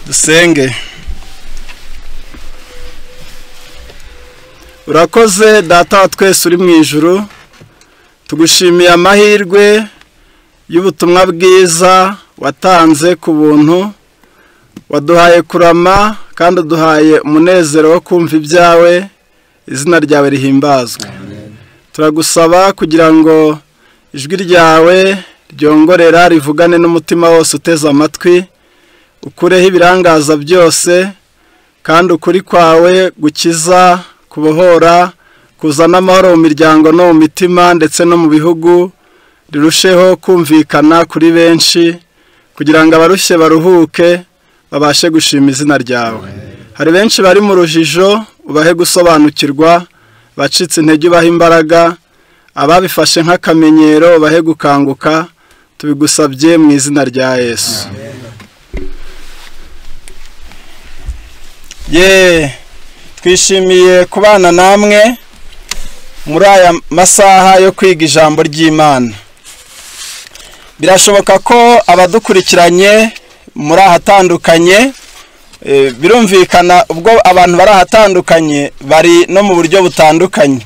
Dusenge. Urakoze Data wa twese uri mu ijuru, tugushimiye amahirwe y'ubutumwa bwiza watanze ku buntu, waduhaye kurama kandi uduhaye umunezero wo kumva ibyawe, izina ryawe rihimbazwe. Turagusaba kugira ngo ijwi ryawe ryongorera rivugane n'umutima wose uteze amatwi, ukureho ibirangaza byose kandi ukuri kwawe gukiza, kubohora, kuzana amahoro mu miryango no mu mitima ndetse no mu bihugu, rirusheho kumvikana kuri benshi kugira ngo abarushye baruhuke babashe gushima izina ryawe. Hari benshi bari mu rujijo, ubahe gusobanukirwa, bacitse intege ubahe imbaraga, ababifashe nk'akamenyero ubahe gukanguka, tubigusabye mu izina rya Yesu. Ye, twishimiye kubana namwe muri aya masaha yo kwiga ijambo ry'Imana. Birashoboka ko abadukurikiranye muri ahatandukanye, birumvikana ubwo abantu bari ahatandukanye bari no mu buryo butandukanye.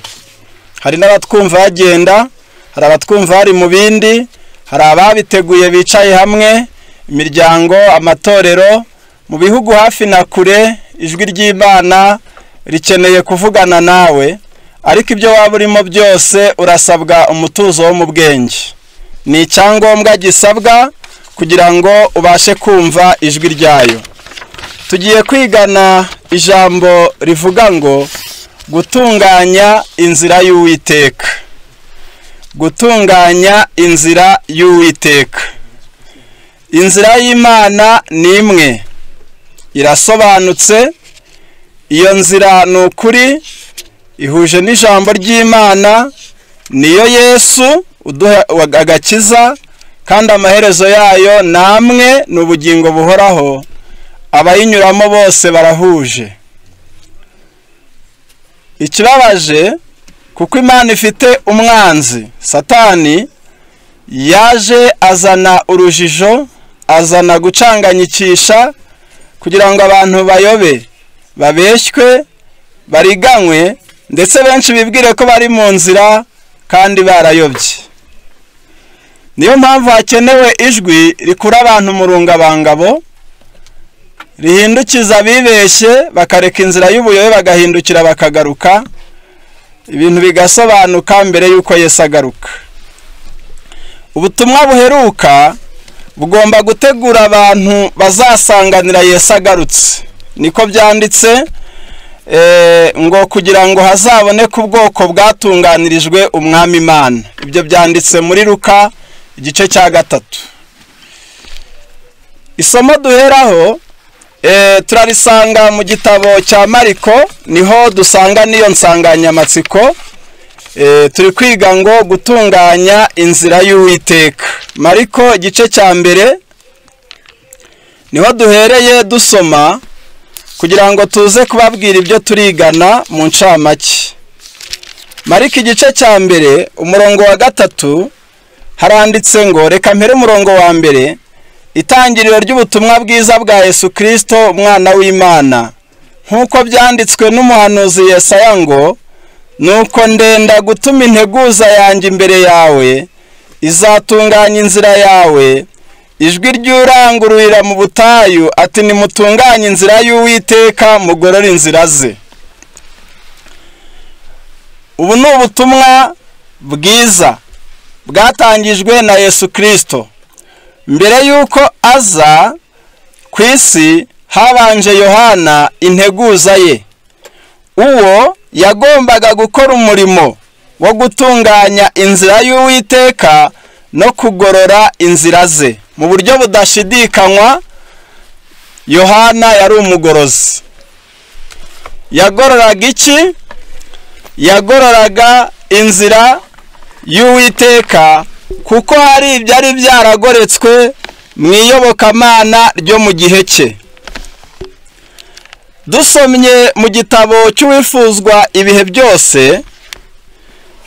Hari n'abatwumva bagenda, hari abatwumva bari mu bindi, hari ababiteguye bicaye hamwe, imiryango, amatorero, mu bihugu hafi na kure. Ijwi ry'Imana rikeneye kuvugana nawe, ariko ibyo waba urimo byose urasabwa umutuzo wo mu bwenge. Ni icyangombwa gisabwa kugira ngo ubashe kumva ijwi ryayo. Tugiye kwigana ijambo rivuga ngo gutunganya inzira y'Uwiteka. Gutunganya inzira y'Uwiteka. Inzira y'Imana ni imwe, irasobanutse. Iyo nzira ni ukuri, ihuje n'ijambo ry'Imana, niyo Yesu uduha agakiza, kandi amaherezo yayo namwe ni ubugingo buhoraho, abayinyuramo bose barahuje. Ikibabaje kuko Imana ifite umwanzi Satani, yaje azana urujijo, azana gucanganyikisha kugira ngo abantu bayobe, babeshywe, bariganywe, ndetse benshi bibwire ko bari mu nzira kandi barayobye. Niyo mpamvu hakenewe ijwi rikura abantu mu rungabangabo, rihindukiza abibeshye bakareka inzira y'ubuyobe bagahindukira bakagaruka, ibintu bigasobanuka mbere y'uko Yesu agaruka. Ubutumwa buheruka bugomba gutegura abantu bazasanganira Yesu agarutse. Niko byanditse ngo kugira ngo hazaboneke ubwoko bwatunganirijwe umwami Imana. Ibyo byanditse muri Luka igice cya 3. Isomo duheraho turarisanga mu gitabo cya Mariko, niho dusanga niyo nsanganyamatsiko. Turi kwiga ngo gutunganya inzira y'Uwiteka. Mariko igice cya 1 niho duhereye dusoma kugira ngo tuze kubabwira ibyo turigana mu ncamake. Mariko igice cya 1 umurongo wa 3 haranditse ngo, reka mpere umurongo wa 1, itangiriro ry'ubutumwa bwiza bwa Yesu Kristo umwana w'Imana, nkuko byanditswe n'umuhanuzi Yesaya ngo, nuko ndenda gutuma integuza yanjye imbere yawe, izatunganya inzira yawe. Ijwi ry'urangururira mu butayu ati, nimutunganye inzira y'Uwiteka, mugorore inzira ze. Ubu ni ubutumwa bwiza bwatangijwe na Yesu Kristo. Mbere y'uko aza ku isi habanje Yohana integuza ye. Uwo yagombaga gukora umurimo wo gutunganya inzira y'Uwiteka no kugorora inzira ze. Mu buryo budashidikanywa Yohana yari umugorozi. Yagororaga iki? Yagororaga inzira y'Uwiteka, kuko hari ibyari byaragoretswe mu iyobokamana ryo mu gihe cye. Dusomye mu gitabo cy'uwifuzwa ibihe byose,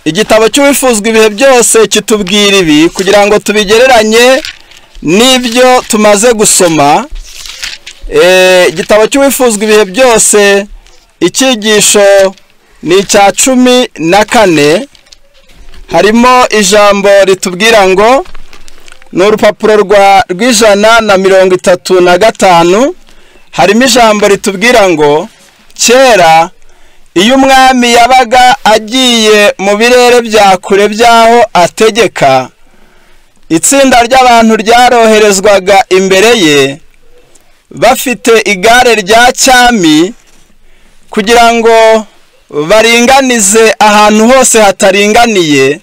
igitabo cy'uwifuzwa ibihe byose kitubwira ibi kugira ngo tubigereranye n'ibyo tumaze gusoma. Igitabo cy'uwifuzwa ibihe byose, icyigisho ni icya 14, harimo ijambo ritubwira ngo ni urupapuro rw'135, harimo ijambo ritubwira ngo kera iyo umwami yabaga agiye mu birere bya kure by'aho ategeka, itsinda ry'abantu ryaroherezwaga imbere ye bafite igare rya cyami kugira ngo baringanize ahantu hose hataringaniye,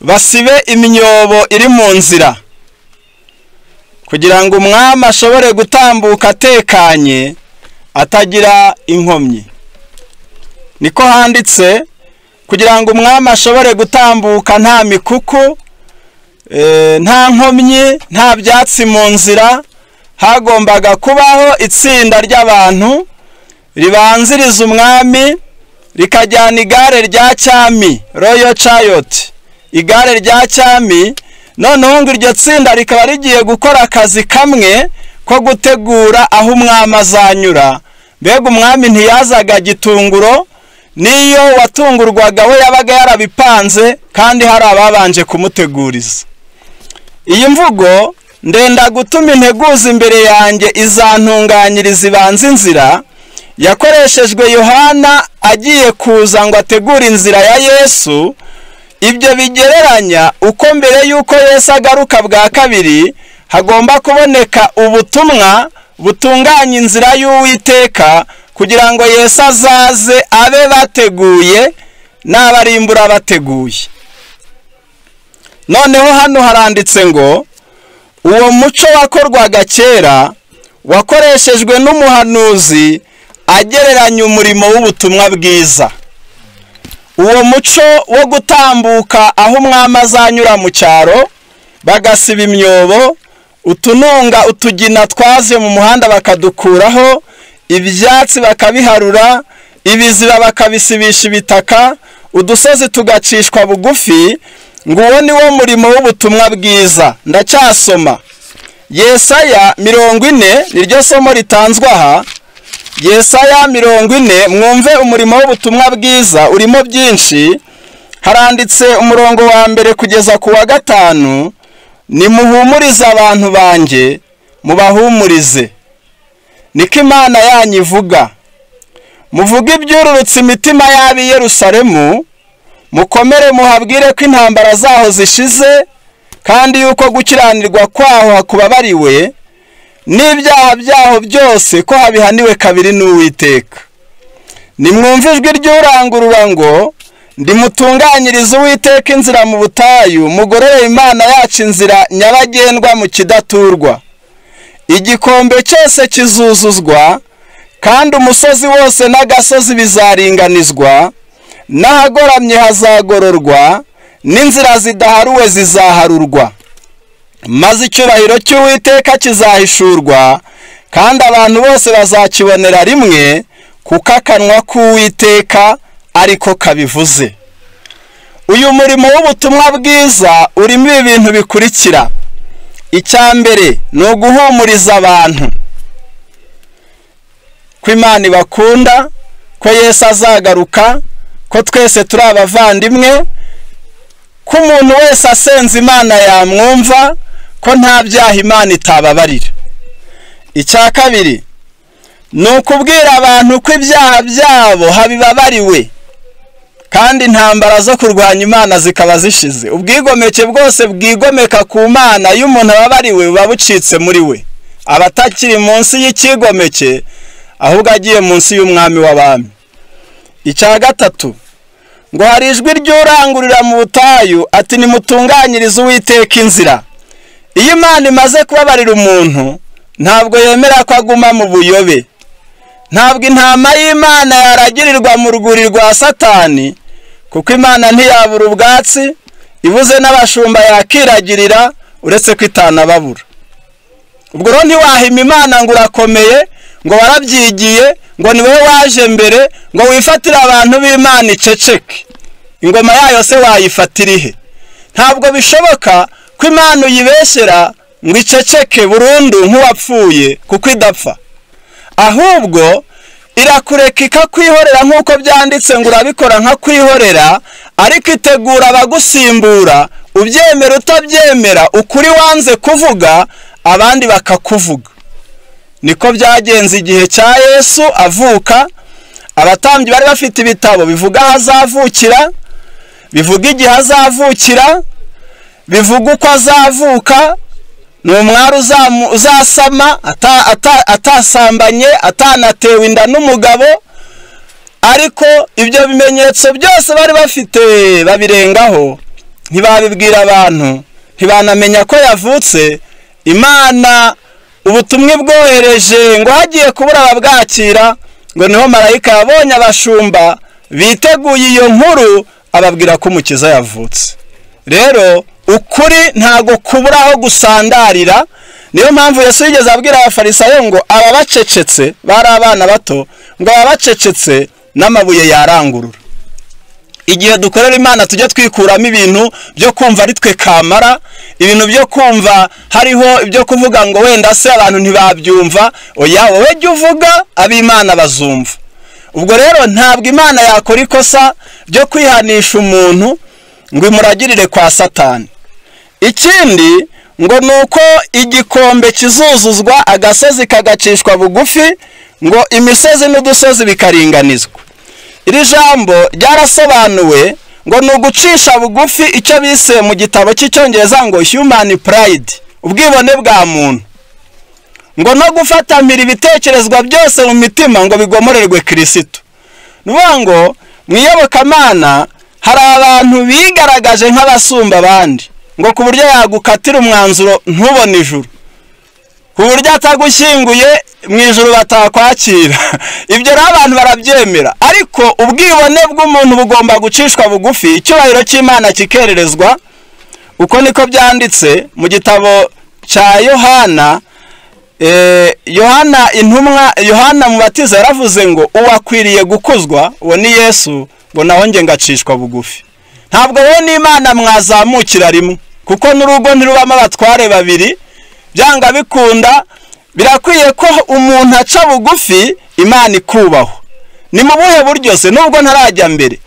basibe imyobo iri mu nzira kugira ngo umwami ashobore gutambuka atekanye atagira inkomyi. Niko handitse, kugira ngo umwami ashobore gutambuka nta mikuku, nta nkomyi, nta byatsi mu nzira, hagombaga kubaho itsinda ry'abantu ribanziriza umwami rikajyana igare rya cyami, Royal Chariot, igare rya cyami. Noneho ngo iryo tsinda rikaba rigiye gukora akazi kamwe ko gutegura aho umwami azanyura. Mbega umwami ntiyazaga gitunguro, niyo watungurwaga we yabaga yarabipanze kandi hari ababanje kumuteguriza. Iyi mvugo ndenda gutuma integuza imbere yanjye izantunganyiriza ibanza inzira, yakoreshejwe Yohana agiye kuza ngo ategure inzira ya Yesu. Ibyo bigereranya uko mbere y'uko Yesu agaruka bwa kabiri hagomba kuboneka ubutumwa butunganya inzira y'Uwiteka kugira ngo Yesu azaze abe bateguye n'abarimbura bateguye. Noneho hano haranditse ngo uwo muco wakorwaga kera wakoreshejwe n'umuhanuzi agereranya umurimo w'ubutumwa bwiza. Uwo muco wo gutambuka aho umwami azanyura mu cyaro, bagasiba imyobo, utununga, utugina twaze mu muhanda bakadukuraho, ibyatsi bakabiharura, ibiziba bakabisibisha ibitaka, udusozi tugacishwa bugufi, ngo uwo ni wo murimo w'ubutumwa bwiza. Ndacyasoma Yesaya 40, niryo somo ritanzwe aha. Yesaya 40, mwumve umurimo w'ubutumwa bwiza urimo byinshi. Haranditse umurongo wa 1 kugeza ku wa 5, nimuhumurize abantu banjye, mubahumurize, niko Imana yanyu ivuga. Muvuge ibyururutse imitima y'ab'i Yerusalemu, mukomere muhabwire ko intambara zaho zishize, kandi yuko gukiranirwa kwaho hakubabariwe, n'ibyaha byaho byose ko habihaniwe kabiri n'Uwiteka. Nimwumve ijwi ry'urangurura ngo ndimutunganyirize Uwiteka inzira mu butayu, mugorore Imana yacu inzira nyabagendwa mu kidaturwa. Igikombe cyose kizuzuzwa, kandi umusozi wose n'agasozi bizaringanizwa, n'ahagoramye hazagororwa, n'inzira zidaharuwe zizaharurwa. Maze icyubahiro cy'Uwiteka kizahishurwa, kandi abantu bose bazakibonera rimwe, kuko akanwa k'Uwiteka ariko kabivuze. Uyu murimo w'ubutumwa bwiza urimo ibintu bikurikira. Icya mbere ni uguhumuriza abantu ko Imana ibakunda, ko Yesu azagaruka, ko twese turi abavandimwe, ko umuntu wese asenze Imana yamwumva, ko nta byaha Imana itababarira. Icya kabiri ni ukubwira abantu ko ibyaha byabo habibabariwe, kandi intambara zo kurwanya Imana zikaba zishize. Ubwigomeke bwose bwigomeka ku Mana iyo umuntu ababariwe buba bucitse muri we, aba atakiri munsi y'ikigomeke, ahubwo agiye munsi y'umwami w'abami. Icya gatatu ngo hari ijwi ry'urangurura mu butayu ati nimutunganyirize Uwiteka inzira. Iyo Imana imaze kubabarira umuntu ntabwo yemera ko aguma mu buyobe. Ntabwo intama y'Imana yaragirirwa mu rwuri rwa Satani, kuko Imana ntiyabura ubwatsi, ibuze n'abashumba yakiragirira, uretse ko itanababura. Ubwo rero ntiwahima Imana ngo urakomeye, ngo warabyigiye, ngo ni wowe waje mbere, ngo wifatire abantu b'Imana iceceke. Ingoma yayo se wayifatira ihe? Ntabwo bishoboka ko Imana uyibeshyera ngo iceceke burundu nk'uwapfuye, kuko idapfa. Ahubwo irakureka ikakwihorera nk'uko byanditse ngo urabikora nka kwihorera, ariko itegura abagusimbura, ubyemera utabyemera, ukuri wanze kuvuga abandi bakakuvuga. Niko byagenze igihe cya Yesu avuka. Abatambyi bari bafite ibitabo bivuga aho azavukira, bivuga igihe azavukira, bivuga uko azavuka. Ni umwari uzasama atasambanye, atanatewe inda n'umugabo. Ariko ibyo bimenyetso byose bari bafite babirengaho, ntibabibwira abantu, ntibanamenya ko yavutse. Imana ubutumwa bwohereje ngo hagiye kubura ababwakira, ngo niho marayika yabonye abashumba biteguye iyo nkuru, ababwira ko Umukiza yavutse. Rero ukuri ntago kubura aho gusandarira. Niyo mpamvu Yesu yigeze abwira abafarisayo ngo ababacecetse bari abana bato, ngo ababacecetse n'amabuye yarangurura. Igihe dukorera Imana tujye twikuramo ibintu byo kumva ari twe kamara, ibintu byo kumva hariho ibyo kuvuga ngo wenda se abantu ntibabyumva. Oya, wowe jya uvuga ab'Imana bazumva. Ubwo rero ntabwo Imana yakora ikosa ryo kwihanisha umuntu ngo imuragirire kwa Satani. Ikindi ngo nuko igikombe kizuzuzwa, agasozi kagacishwa bugufi, ngo imisozi n'udusozi bikaringanizwa. Iri jambo ryarasobanuwe ngo ni ugucisha bugufi icyo bise mu gitabo cy'Icyongereza ngo human pride, ubwibone bwa muntu, ngo no gufatamira ibitekerezwa byose mu mitima ngo bigomorerwe Kristo. Nuvuga ngo mu iyobokamana hari abantu bigaragaje nk'abasumba abandi, ngo ku buryo yagukatira umwanzuro ntubone ijuru, ku buryo atagushyinguye mu ijuru batakwakira. Ibyo rero abantu barabyemera, ariko ubwibone bw'umuntu bugomba gucishwa bugufi, icyubahiro cy'Imana kikererezwa. Uko niko byanditse mu gitabo cya Yohana. Yohana intumwa, Yohana Mubatiza yaravuze ngo uwakwiriye gukuzwa uwo ni Yesu, ngo naho nge ngacishwa bugufi. Ntabwo wowe n'Imana mwazamukira rimwe, kuko n'urugo ntirubamo abatware babiri. Byanga bikunda birakwiye ko umuntu aca bugufi, Imana ikubahwa. Ni mu buhe buryo se? Nubwo ntarajya mbere,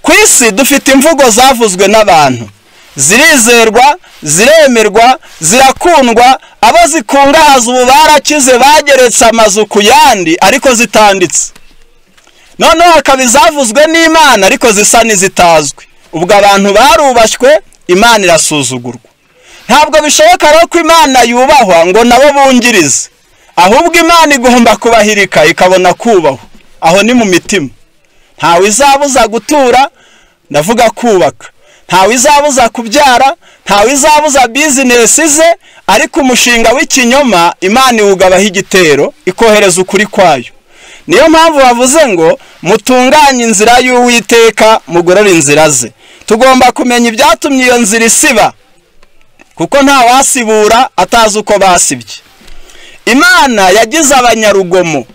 ku isi dufite imvugo zavuzwe n'abantu, zirizerwa, ziremerwa, zirakundwa. Abo zikungahaza ubu barakize, bageretse amazu ku yandi, ariko zitanditse. Noneho hakaba izavuzwe n'Imana ariko zisa n'izitazwi. Ubwo abantu barubashywe, Imana irasuzugurwa. Ntabwo bishoboka rero ko Imana yubahwa ngo nabo bungirize, ahubwo Imana igomba kubahirika ikabona kubahwa. Aho ni mu mitima. Ntawe izabuza gutura, ndavuga kubaka, ntawe izabuza kubyara, ntawe izabuza bizinesi ze, ariko umushinga w'ikinyoma Imana iwugabaho igitero, ikohereza ukuri kwayo. Niyo mpamvu bavuze ngo mutunganye inzira y'Uwiteka, mugorore inzira ze. Tugomba kumenya ibyatumye iyo nzira isiba, kuko nta wasibura atazi uko basibye. Imana yagize abanyarugomo.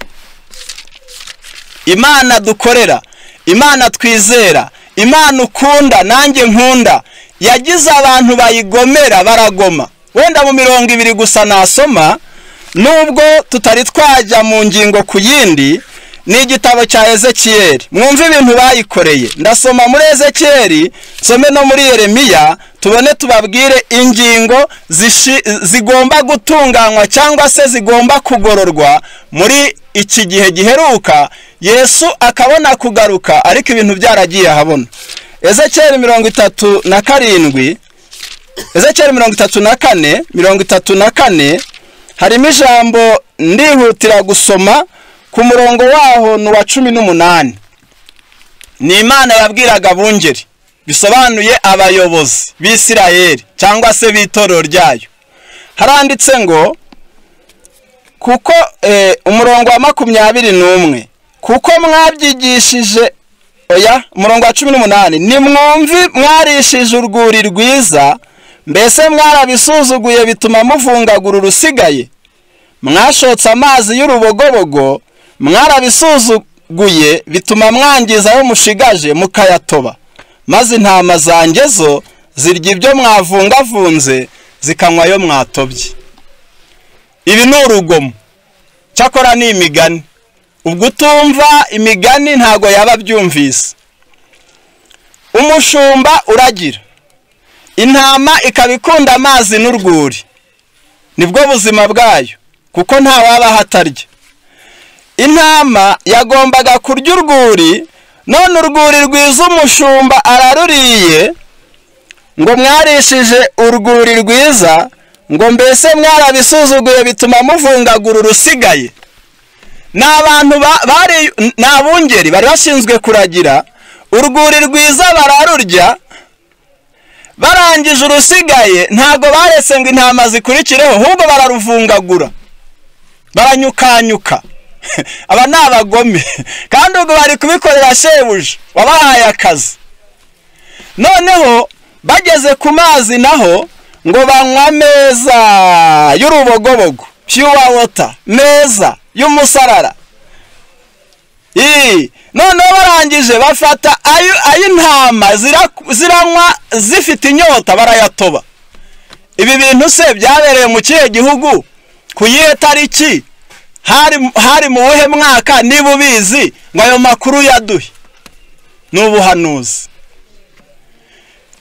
Imana dukorera, Imana twizera, Imana ukunda nanjye nkunda, yagize abantu bayigomera baragoma. Wenda mu mirongo ibiri gusa nasoma, nubwo tutari twajya mu ngingo ku yindi, ni igitabo cya Ezekiyeli. Mwumve ibintu bayikoreye. Ndasoma muri Ezekiyeli, nsome no muri Yeremiya, tubone tubabwire ingingo zigomba gutunganywa cyangwa se zigomba kugororwa muri iki gihe giheruka, Yesu akabona kugaruka ariko ibintu byaragiye ahabona. Ezekiyeli 37, Ezekiyeli 34, 34 harimo ijambo ndihutira gusoma ku murongo waho ni uwa 18. Ni Imana yabwiraga abungeri, bisobanuye abayobozi b'Isirayeli cyangwa se b'itorero ryayo. Haranditse ngo kuko umurongo wa 21, kuko mwabyigishije, oya, umurongo wa 18, nimwumvi mwarishije urwuri rwiza, mbese mwarabisuzuguye bituma muvungagura urusigaye, mwashotse amazi y'urubogobogo, mwarabisuzuguye bituma mwangiza ayo mushigaje mukayatoba, maze intama zanjye zo zirya ibyo mwavungavunze, zikanywa ayo mwatobye. Ibi ni urugomo. Cyakora ni imigani, ubwo utumva imigani ntago yaba abyumvise. Umushumba uragira intama ikaba ikunda amazi n'urwuri, nibwo buzima bwayo kuko nta waba hatarya. Intama yagombaga kurya urwuri, none urwuri rwiza umushumba araruriye, ngo mwarishije urwuri rwiza, ngo mbese mwarabisuzuguye bituma muvungagura urusigaye. Ni abantu bari ni abungeri bari bashinzwe kuragira, urwuri rwiza bararurya, barangije urusigaye ntago baretse ngo intama zikurikireho, ahubwo bararuvungagura, baranyukanyuka. Aba ni abagome, kandi ubwo bari kubikorera shebuja wabahaye akazi. Noneho bageze ku mazi naho ngo banywa meza y'urubogobogo, pure water, meza y'umusarara. Noneho barangije bafata ay'intama ziranywa zifite inyota barayatoba. Ibi bintu se byabereye mu kihe gihugu, ku yihe tariki, hari mu wuhe mwaka? Niba ubizi ngo ayo makuru yaduhe. Ni ubuhanuzi.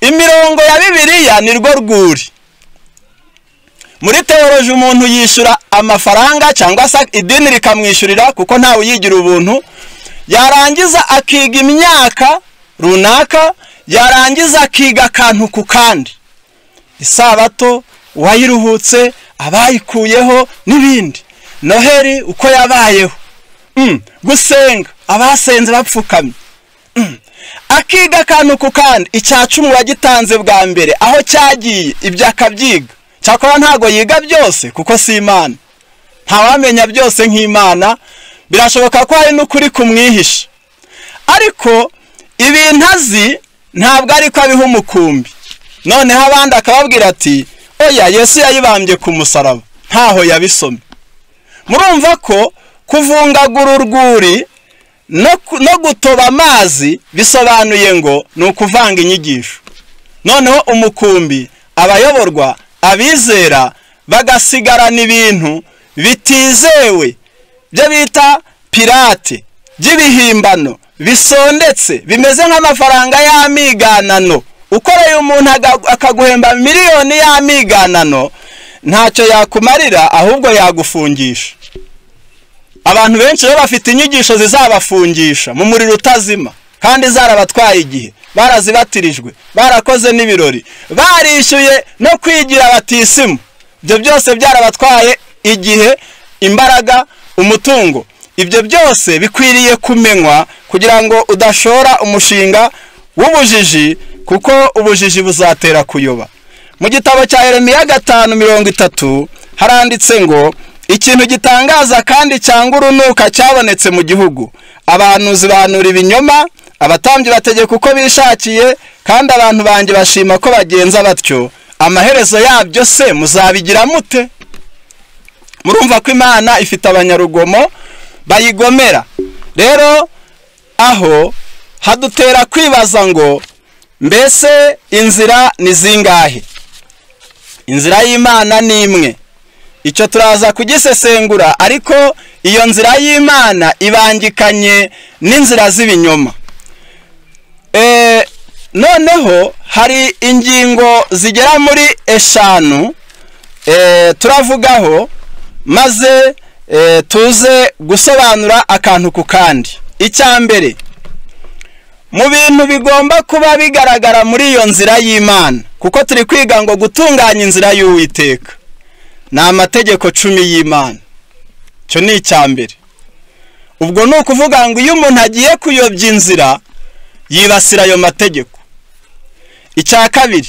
Imirongo ya Bibiliya ni rwo rwuri. Muri teoloji umuntu yishyura amafaranga cyangwa se idini rikamwishyurira, kuko ntawe uyigira ubuntu. Yarangiza akiga imyaka runaka, yarangiza akiga akantu ku kandi, isabato uwayiruhutse, abayikuyeho n'ibindi, Noheri uko yabayeho, gusenga abasenze bapfukamye, akiga akantu ku kandi, icya cumi wagitanze bwa mbere aho cyagiye, ibyo akabyiga. Cyakora ntago yiga byose kuko si Imana, ntawamenya byose nk'Imana, birashoboka ko hari n'ukuri kumwihisha, ariko ibintu azi ntabwo ariko abiha umukumbi. Noneho abandi akababwira ati oya, Yesu yayibambye ku musaraba, ntaho yabisomye. Murumva ko kuvungagura urwuri no gutoba amazi bisobanuye ngo ni ukuvanga inyigisho. Noneho umukumbi, abayoborwa, abizera bagasigarana ibintu bitizewe, byo bita pirate, by'ibihimbano bisondetse, bimeze nk'amafaranga y'amiganano. Ukoreye umuntu akaguhemba miliyoni y'amiganano, ntacyo yakumarira, ahubwo yagufungisha. Abantu benshi rero bafite inyigisho zizabafungisha mu muriro utazima, kandi zarabatwaye igihe, barazibatirijwe, barakoze n'ibirori, barishyuye no kwigira batisimu. Ibyo byose byarabatwaye igihe, imbaraga, umutungo. Ibyo byose bikwiriye kumenywa kugira ngo udashora umushinga w'ubujiji, kuko ubujiji buzatera kuyoba. Mu gitabo cya Yeremiya 5:30 haranditse ngo ikintu gitangaza kandi cyangwa urunuka cyabonetse mu gihugu, abahanuzi bahanura ibinyoma, abatambyi bategeka uko bishakiye, kandi abantu banjye bashima ko bagenza batyo. Amaherezo yabyo se muzabigira mute? Murumva ko Imana ifite abanyarugomo bayigomera. Rero aho hadutera kwibaza ngo mbese inzira ni zingahe? Inzira y'Imana ni imwe, icyo turaza kugisesengura, ariko iyo nzira y'Imana ibangikanye n'inzira z'ibinyoma. Noneho hari ingingo zigera muri 5 turavugaho, maze tuze gusobanura akantu ku kandi. Icya mbere, mu bintu bigomba kuba bigaragara muri iyo nzira y'Imana, kuko turi kwiga ngo gutunganya inzira y'Uwiteka, ni amategeko 10 y'Imana. Icyo ni icya mbere. Ubwo ni ukuvuga ngo iyo umuntu agiye kuyobya inzira yibasira ayo mategeko. Icya kabiri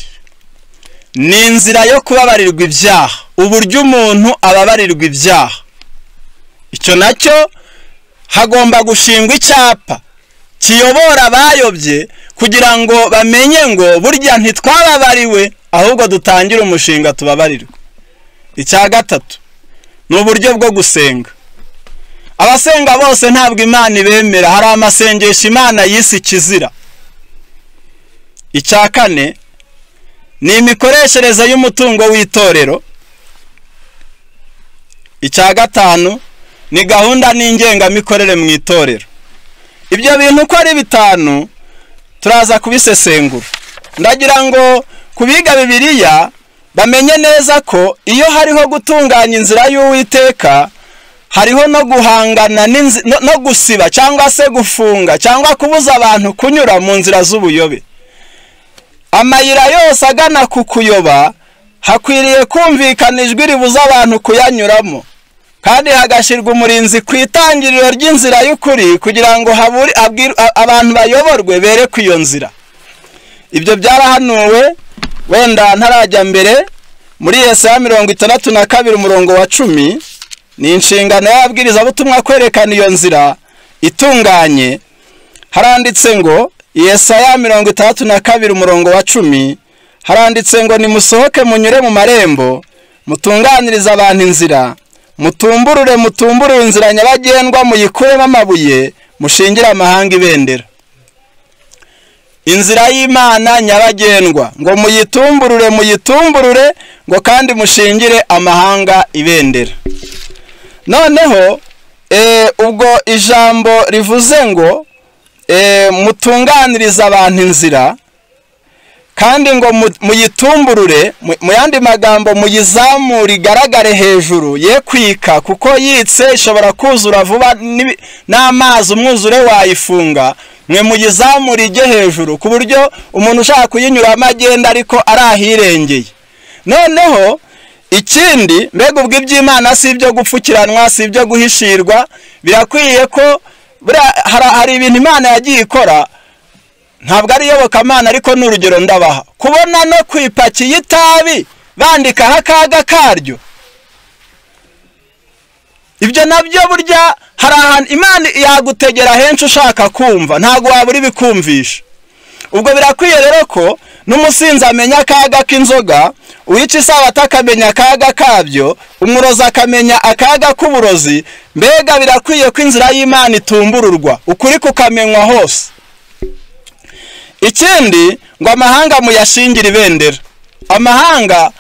ni inzira yo kubabarirwa ibyaha, uburyo umuntu ababarirwa ibyaha. Icyo nacyo hagomba gushingwa icyapa kiyobora abayobye, kugira ngo bamenye ngo burya ntitwababariwe, ahubwo dutangire umushinga tubabarirwe. Icya gatatu ni uburyo bwo gusenga. Abasenga bose ntabwo Imana ibemera, hari amasengesho Imana yise ikizira. Icya kane ni imikoreshereze y'umutungo w'itorero. Icya gatanu ni gahunda n'ingengamikorere mu itorero. Ibyo bintu uko ari bitanu turaza kubisesengura. Ndagira ngo kubiga Bibiliya bamenye neza ko iyo hariho gutunganya inzira y'Uwiteka, hariho no guhangana no gusiba cyangwa se gufunga cyangwa kubuza abantu kunyura mu nzira z'ubuyobe. Amayira yose agana ku kuyoba hakwiriye kumvikana ijwi ribuza abantu kuyanyuramo, kandi hagashyirwa umurinzi ku itangiriro ry'inzira y'ukuri kugira ngo abantu bayoborwe berekwe iyo nzira. Ibyo byarahanuwe. Wenda ntarajya mbere, muri Yesaya 62 umurongo wa 10, ni inshingano y'ababwirizabutumwa kwerekana iyo nzira itunganye. Haranditse ngo, Yesaya 62 umurongo wa 10, haranditse ngo: nimusohoke munyure mu marembo, mutunganirize abantu inzira, mutumburure mutumburure inzira nyabagendwa, muyikuremo amabuye, mushingire amahanga ibendera. Inzira y'Imana nyabagendwa ngo muyitumburure muyitumburure, ngo kandi mushingire amahanga ibendera. Noneho ubwo ijambo rivuze ngo mutunganiriza abantu inzira kandi ngo muyitumburure, mu yandi magambo muyizamure igaragare hejuru, ye kwika, kuko yitse ishobora kuzura vuba n'amazi, umwuzure wayifunga. Mwe muyizamure ijye hejuru ku buryo umuntu ushaka kuyinyuramo agenda ariko ari ahirengeye. Noneho ikindi, mbega ubwo iby'Imana si ibyo gupfukiranwa, si ibyo guhishirwa, birakwiye ko hari ibintu Imana yagiye ikora, ntabwo ari iyobokamana ariko ni urugero ndabaha. Kubona no ku ipaki y'itabi bandikaho akaga karyo, ibyo nabyo burya hari ahantu Imana yagutegera henshi ushaka kumva, ntabwo wabura ibikumvisha. Ubwo birakwiye rero ko n'umusinzi amenya akaga k'inzoga, uwica isabato akamenya akaga kabyo, umurozi akamenya akaga k'uburozi. Mbega birakwiye ko inzira y'Imana itumbururwa, ukuri kukamenywa hose. Ikindi ngo amahanga muyashingire ibendera. Amahanga,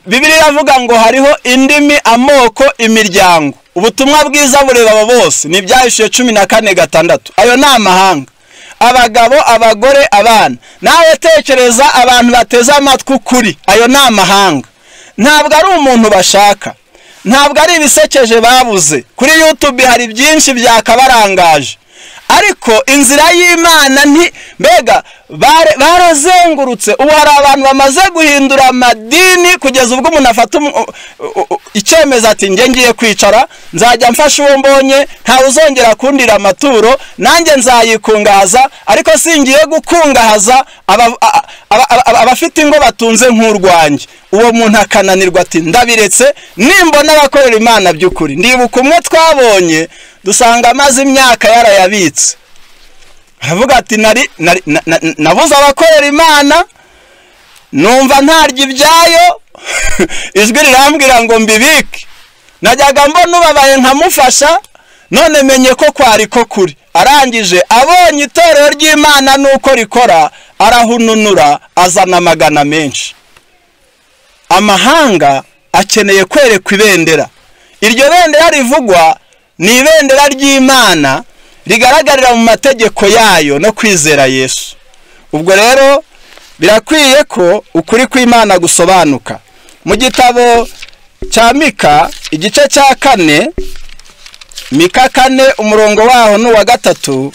Bibiliya iravuga ngo hariho indimi, amoko, imiryango. Ubutumwa bwiza bureba abo bose, ni Ibyahishuwe 14:6. Ayo ni amahanga, abagabo, abagore, abana. Nawe tekereza abantu bateze amatwi ukuri, ayo ni amahanga. Ntabwo ari umuntu bashaka, ntabwo ari ibisekeje babuze. Kuri YouTube hari byinshi byakabarangaje, ariko inzira y'Imana nti mbega barazengurutse. Ubu hari abantu bamaze guhindura amadini kugeza ubwo umuntu afata icyemezo ati njye ngiye kwicara, nzajya mfasha uwo mbonye, ntawe uzongera kundira amaturo, nanjye nzayikungahaza, ariko singiye gukungahaza abafite ingo batunze nk'urwanjye. Uwo muntu akananirwa ati ndabiretse, nimbona abakorera Imana by'ukuri. Ndibuka umwe twabonye dusanga amaze imyaka yarayabitse, aravuga ati nabuze abakorera Imana, numva ntarya ibyayo, ijwi rirambwira ngo mbibike, najyaga mbona ubabaye nkamufasha, none menye ko kwari ko kuri. Arangije abonye itorero ry'Imana nuko rikora, arahununura azana amagana menshi. Amahanga akeneye kwerekwa ibendera. Iryo bendera rivugwa ni ibendera ry'Imana rigaragarira mu mategeko yayo no kwizera Yesu. Ubwo rero birakwiye ko ukuri kw'Imana gusobanuka. Mu gitabo cya Mika igice cya 4, Mika 4 umurongo waho n'uwa 3,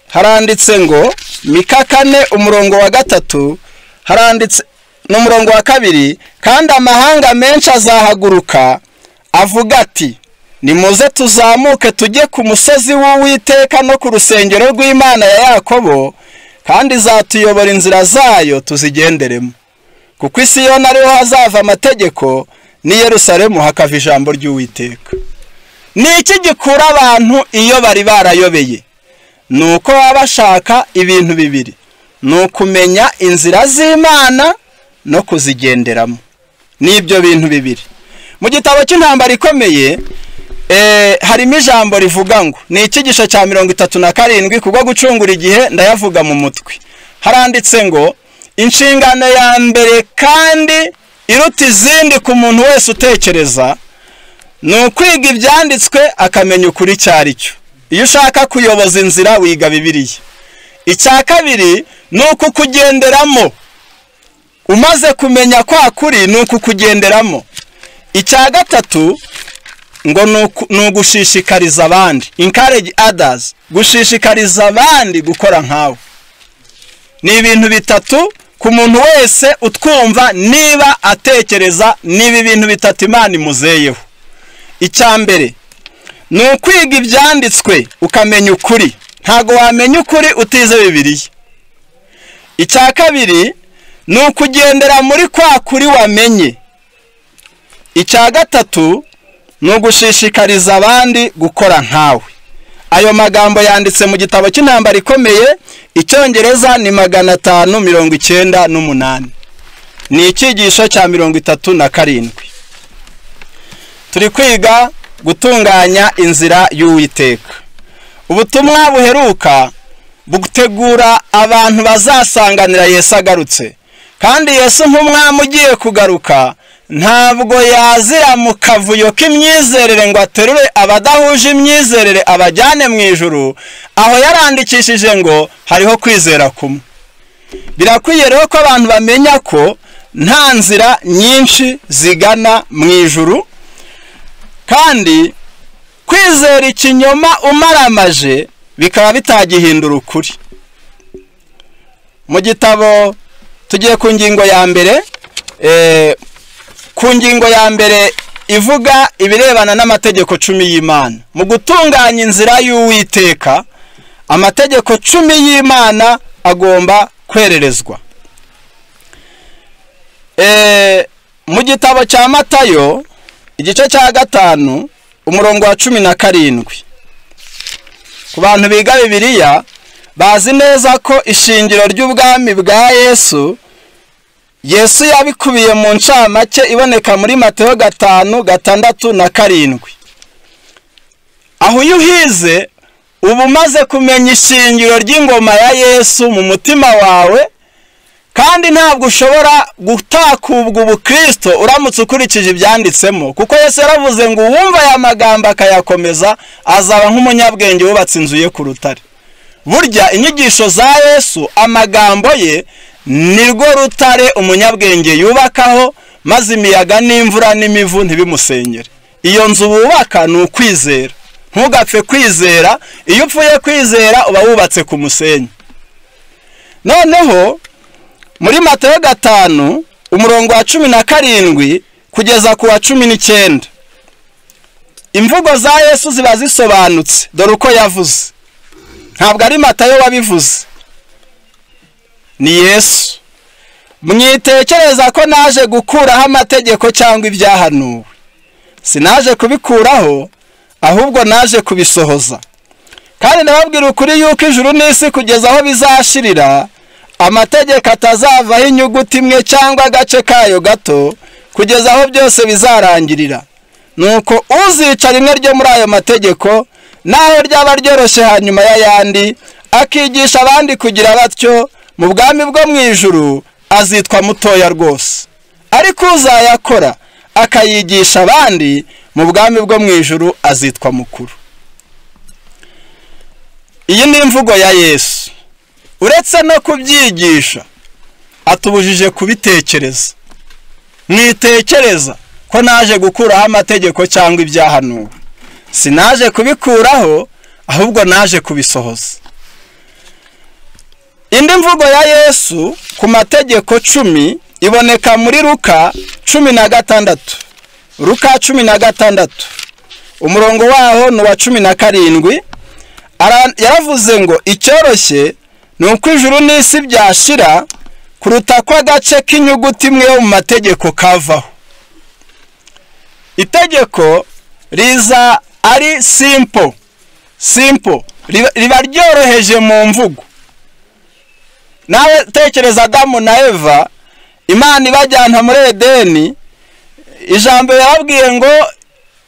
haranditse ngo, Mika 4 umurongo wa 3 haranditse n'umurongo wa 2, kandi amahanga menshi azahaguruka avuga ati nimuze tuzamuke tujye ku musozi w'Uwiteka no ku rusengero rw'Imana ya Yakobo, kandi izatuyobora inzira zayo tuzigenderemo. Kuko i Siyoni ariho hazava amategeko, n'i Yerusalemu hakava ijambo ry'Uwiteka. Ni iki gikura abantu iyo bari barayobeye? Ni uko baba bashaka ibintu bibiri: ni ukumenya inzira z'Imana no kuzigenderamo. Ni ibyo bintu bibiri. Mu gitabo cy'intambara ikomeye harimo ijambo rivuga ngo, ni icyigisho cya 37, kubwo gucungura igihe ndayavuga mu mutwe. Haranditse ngo inshingano ya mbere kandi iruta izindi ku muntu wese utekereza ni ukwiga ibyanditswe akamenya ukuri cyari cyo. Iyo ushaka kuyoboza inzira wiga Bibiliya. Icya kabiri ni ukukugenderamo. Umaze kumenya kwa kuri ni ukukugenderamo. Icya gatatu ngo ni ugushishikariza abandi, encourage others, gushishikariza abandi gukora nkawe. Ni ibintu bitatu ku muntu wese utwumva niba atekereza, niba ibintu bitatu Imana imuzeyeho. Icya mbere ni ukwiga ibyanditswe ukamenya ukuri. Ntago wamenya ukuri utize Bibiliya. Icya kabiri ni ukugendera muri kwa kuri wamenye. Icya gatatu ni ugushishikariza abandi gukora nkawe. Ayo magambo yanditse mu gitabo cy'intambara ikomeye, icyongereza ni 598. Ni icyigisho cya 37. Turi kwiga gutunganya inzira y'Uwiteka. Ubutumwa buheruka butegura abantu bazasanganira Yesu agarutse. Kandi Yesu nk'umwami ugiye kugaruka ntabwo yazira mu kavuyo k'imyizerere ngo aterure abadahuje imyizerere abajyane mu ijuru. Aho yarandikishije ngo hariho kwizera kumwe. Birakwiye rero ko abantu bamenya ko nta nzira nyinshi zigana mu ijuru, kandi kwizera ikinyoma umaramaje bikaba bitagihindura ukuri. Mu gitabo tugiye ku ngingo ya mbere, ku ngingo ya mbere ivuga ibirebana n'amategeko 10 y'Imana. Mu gutunganya inzira y'Uwiteka, amategeko 10 y'Imana agomba kwererezwa. Mu gitabo cya Matayo igice cya 5 umurongo wa 17. Ku bantu biga Bibiliya bazi neza ko ishingiro ry'ubwami bwa Yesu, Yesu yabikubiye mu ncamake iboneka muri Matayo 5, 6 na 7. Aho iyo uhize uba umaze kumenya ishingiro ry'ingoma ya Yesu mu mutima wawe, kandi ntabwo ushobora gutakubwa ubukristo uramutse ukurikije ibyanditsemo, kuko Yesu yaravuze ngo uwumva aya magambo akayakomeza azaba nk'umunyabwenge wubatse inzu ye ku rutare. Burya inyigisho za Yesu, amagambo ye nirwo rutare umunyabwenge yubakaho, maze imiyaga n'imvura n'imivu ntibimusenyere. Iyo nzu bubaka ni ukwizera. Ntugapfe kwizera, iyo upfuye kwizera uba wubatse ku musenyi. Noneho muri Matayo 5 umurongo wa 17 kugeza ku wa 19, imvugo za Yesu ziba zisobanutse. Dore uko yavuze. Ntabwo ari Matayo wabivuze, ni Yesu. Mwitekereza ko naje gukuraho amategeko cyangwa ibyahanuwe. Sinaje kubikuraho, ahubwo naje kubisohoza. Kandi ndababwira ukuri yuko ijuru n'isi kugeza aho bizashirira, amategeko atazavaho inyuguti imwe cyangwa agace kayo gato, kugeza aho byose bizarangirira. Nuko uzica rimwe ryo muri ayo mategeko, naho ryaba ryoroshye hanyuma y'ayandi, akigisha abandi kugira batyo, mu bwami bwo mu ijuru azitwa mutoya rwose. Ariko uzayakora akayigisha abandi, mu bwami bwo mu ijuru azitwa mukuru. Iyi ni imvugo ya Yesu. Uretse no kubyigisha, atubujije kubitekereza. Mwitekereza ko naje gukuraho amategeko cyangwa ibyahanuwe. Sinaje kubikuraho, ahubwo naje kubisohoza. Indi mvugo ya Yesu ku mategeko 10 iboneka muri Luka 16. Luka 16 umurongo waho ni wa 17. Yaravuze ngo icyoroshye ni uko ijuru n'isi byashira kuruta ko agace k'inyuguti imwe yo mu mategeko kavaho. Itegeko riza ari simple, simple, riba ryoroheje mu mvugo. Nawe tekereza Adamu na Eva, Imana ibajyana muri Edeni, ijambo yababwiye ngo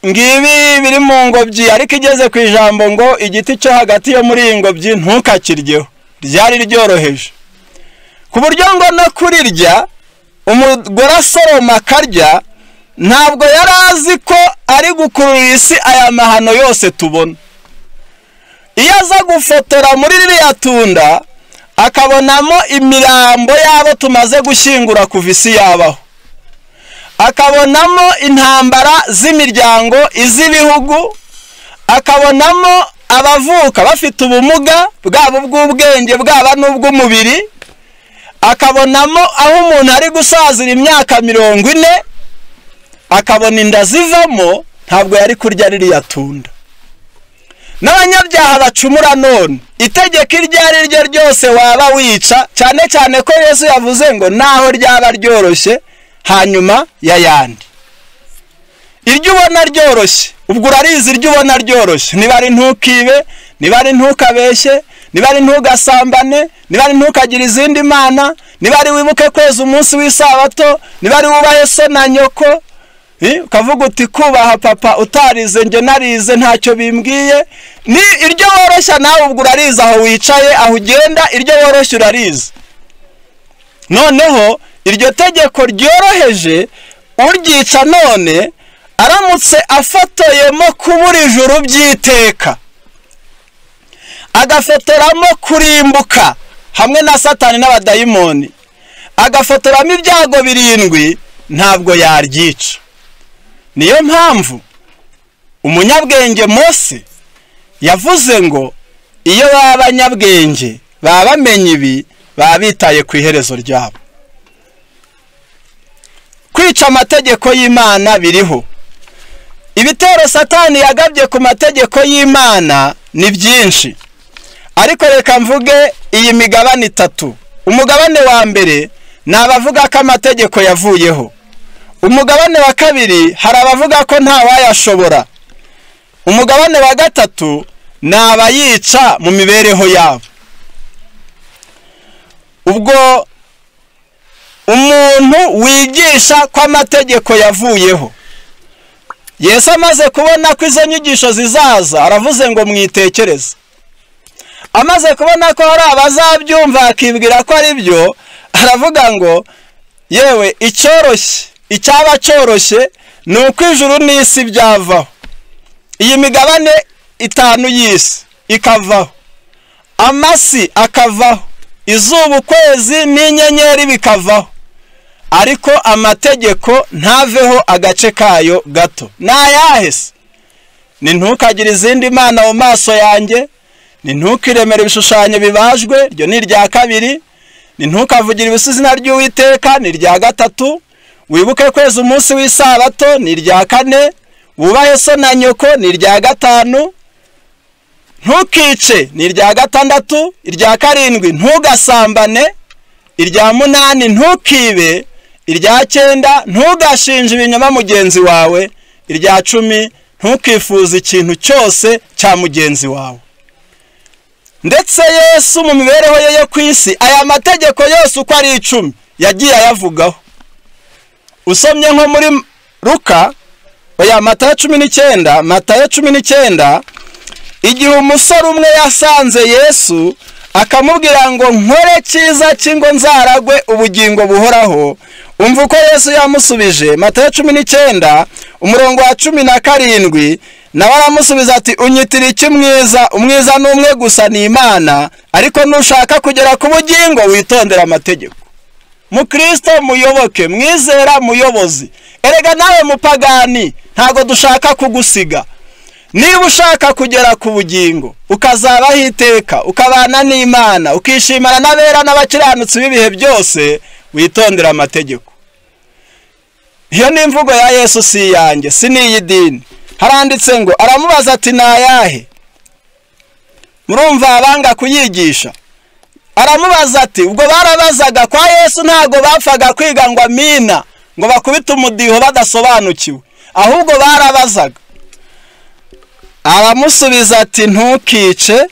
ngibi biri mu ngobyi, ariko igeze ku ijambo ngo igiti cyo hagati yo muri iyi ngobyi ntukakiryeho, ryari ryoroheje ku buryo ngo no kurirya umugore asoroma akarya Ntabwo yari azi ko ari gukurura isi aya mahano yose tubona. Iyo aza gufotora muri ririya tunda akabonamo imirambo y'abo tumaze gushyingura kuva isi yabaho, akabonamo intambara z'imiryango, iz'ibihugu, akabonamo abavuka bafite ubumuga bwabo bw'ubwenge bwaba n'ubw'umubiri, akabonamo aho umuntu ari gusazira imyaka 40, akabona inda zivamo, ntabwo yari kurya ririya tunda. N'abanyabyaha bacumura none, itegeko iryo ari ryo ryose waba wica, cyane cyane ko Yesu yavuze ngo naho ryaba ryoroshye hanyuma y'ayandi. Iryo ubona ryoroshye, ubwo urarizi iryo ubona ryoroshye, niba ari ntukibe, niba ari ntukabeshye, niba ari ntugasambane, niba ari ntukagire izindi mana, niba ari wibuke kweza umunsi w'isabato, niba ari wubahe so na nyoko, ukavuga uti kubaha papa utarize nge narize ntacyo bimbwiye. Ni iryo woroshya nawe ubwo urarizi aho wicaye, aho ugenda, iryo woroshya urarizi. Noneho iryo tegeko ryoroheje uryica none aramutse afotoyemo kubura ijuru by'iteka, agafotoramo kurimbuka hamwe na Satani n'abadayimoni, agafotoramo ibyago 7, ntabwo yaryica. Niyo mpamvu umunyabwenge Mose yavuze ngo iyo baba abanyabwenge baba bamenye ibi, baba bitaye ku iherezo ryabo. Kwica amategeko y'Imana biriho. Ibitero Satani yagabye ku mategeko y'Imana ni byinshi, ariko reka mvuge iyi migabane 3. Umugabane wa mbere ni abavuga ko amategeko yavuyeho. Umugabane wa kabiri hari abavuga ko nta wayashobora. Umugabane wa gatatu ni abayica mu mibereho yabo. Ubwo umuntu wigisha ko amategeko yavuyeho, Yesu amaze kubona ko izo nyigisho zizaza, aravuze ngo mwitekereze. Amaze kubona ko hari abazabyumva akibwira ko ari byo, aravuga ngo yewe icyoroshye, icyaba cyoroshye ni uko ijuru n'isi byavaho, iyi migabane 5 y'isi ikavaho, amasi akavaho, izuba, ukwezi n'inyenyeri bikavaho, ariko amategeko ntaveho agace kayo gato. Nayahese? Ni ntukagire izindi mana mu maso yanjye, ni ntukiremere ibishushanyo bibajwe, iryo ni irya kabiri, ni ntukavugire ubusa izina ry'Uwiteka, ni irya gatatu, wibuke kweza umunsi w'isabato, ni irya kane, wubahe so na nyoko, ni irya gatanu, ntukice, ni irya gatandatu, irya karindwi ntugasambane, irya munani ntukibe, irya 9 ntugashinje ibinyoma mugenzi wawe, irya 10 ntukifuze ikintu cyose cya mugenzi wawe. Ndetse Yesu mu mibereho ye yo ku isi aya mategeko yose uko ari 10 yagiye ayavugaho. Usomye nko muri Luka, oya Matayo 19, Matayo 19, igihe umusore umwe yasanze Yesu akamubwira ngo nkore cyiza cy'ingo nzaragwe ubugingo buhoraho, umva uko Yesu yamusubije. Matayo 19 umurongo wa 17, nawe aramusubiza ati unyitira iki mwiza? Umwiza ni umwe gusa, ni Imana, ariko nushaka kugera ku bugingo witondera amategeko. Mukristo muyoboke, mwizera muyobozi, erega nawe mupagani ntago dushaka kugusiga. Niba ushaka kugera ku bugingo ukazabaho iteka, ukabana n'Imana, ukishimana n'abera n'abakiranutsi b'ibihe byose, witondera amategeko. Iyo ni imvugo ya Yesu, si yanjye, si n'iy'idini. Haranditse ngo aramubaza ati nayahe? Murumva abanga kuyigisha. Aramubaza ati, ubwo barabazaga kwa Yesu ntago bapfaga kwiga ngo amina, ngo bakubite umudiho badasobanukiwe, ahubwo barabazaga. Aramusubiza ati ntukice,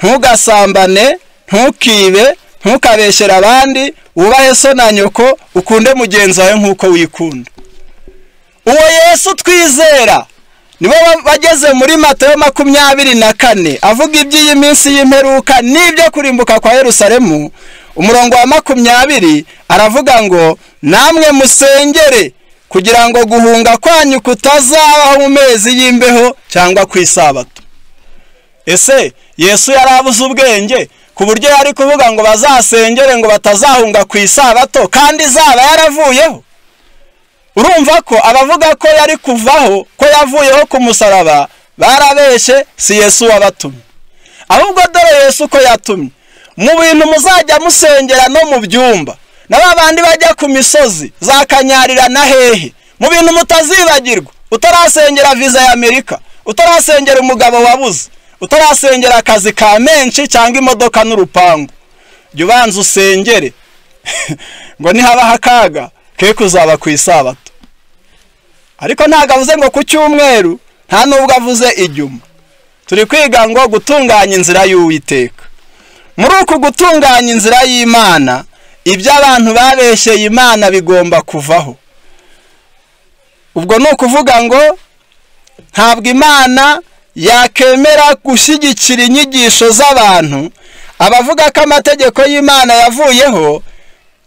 ntugasambane, ntukibe, ntukabeshyere abandi, wubahe so na nyoko, ukunde mugenzi wawe nk'uko wikunda. Uwo Yesu twizera nibo bageze muri Matayo 24 avuga iby'iyi minsi y'imperuka n'ibyo kurimbuka kwa Yerusalemu. Umurongo wa 20 aravuga ngo namwe musengere kugira ngo guhunga kwanyu kutazabaho mu mezi y'imbeho cyangwa ku isabato. Ese Yesu yarabuze ubwenge ku buryo yari kuvuga ngo bazasengere ngo batazahunga ku isabato kandi izaba yaravuyeho? Urumva ko abavuga ko yari kuvaho, ko yavuyeho ku musaraba, barabeshe, si Yesu wabatumye. Ahubwo dore Yesu ko yatumye mu bintu muzajya musengera no mu byumba, na babandi bajya ku misozi zakanyarira na hehe, mu bintu mutazibagirwa. Utarasengera visa ya Amerika, utarasengera umugabo wabuze, utarasengera akazi ka menshi cyangwa imodoka n'urupangu, jya ubanza usengere ngo nihabaho akaga ke kuzaba ku isabato. Ariko ntabwo avuze ngo ku cyumweru, nta nubwo avuze ijuma. Turi kwiga ngo gutunganya inzira y'Uwiteka. Muri uku gutunganya inzira y'Imana, ibyo abantu babeshyeye Imana bigomba kuvaho. Ubwo ni ukuvuga ngo ntabwo Imana yakemera gushyigikira inyigisho z'abantu. Abavuga ko amategeko y'Imana yavuyeho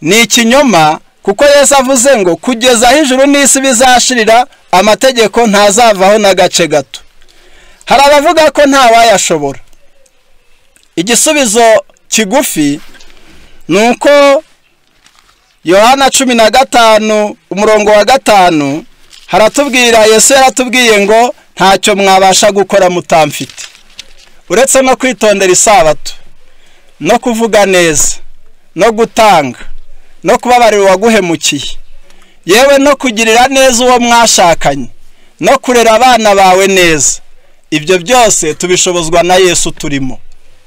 ni ikinyoma, kuko Yesu avuze ngo kugeza aho ijuru n'isi bizashirira amategeko ntazavaho n'agace gato. Hari abavuga ko ntawayashobora. Igisubizo kigufi ni uko Yohana 15 umurongo wa 5 haratubwira, Yesu yaratubwiye ngo ntacyo mwabasha gukora mutamfite, uretse no kwitondera isabato, no kuvuga neza, no gutanga, no kubabarira uwaguhemukiye, yewe no kugirira neza uwo mwashakanye, no kurera abana bawe neza. Ibyo byose tubishobozwa na Yesu turimo.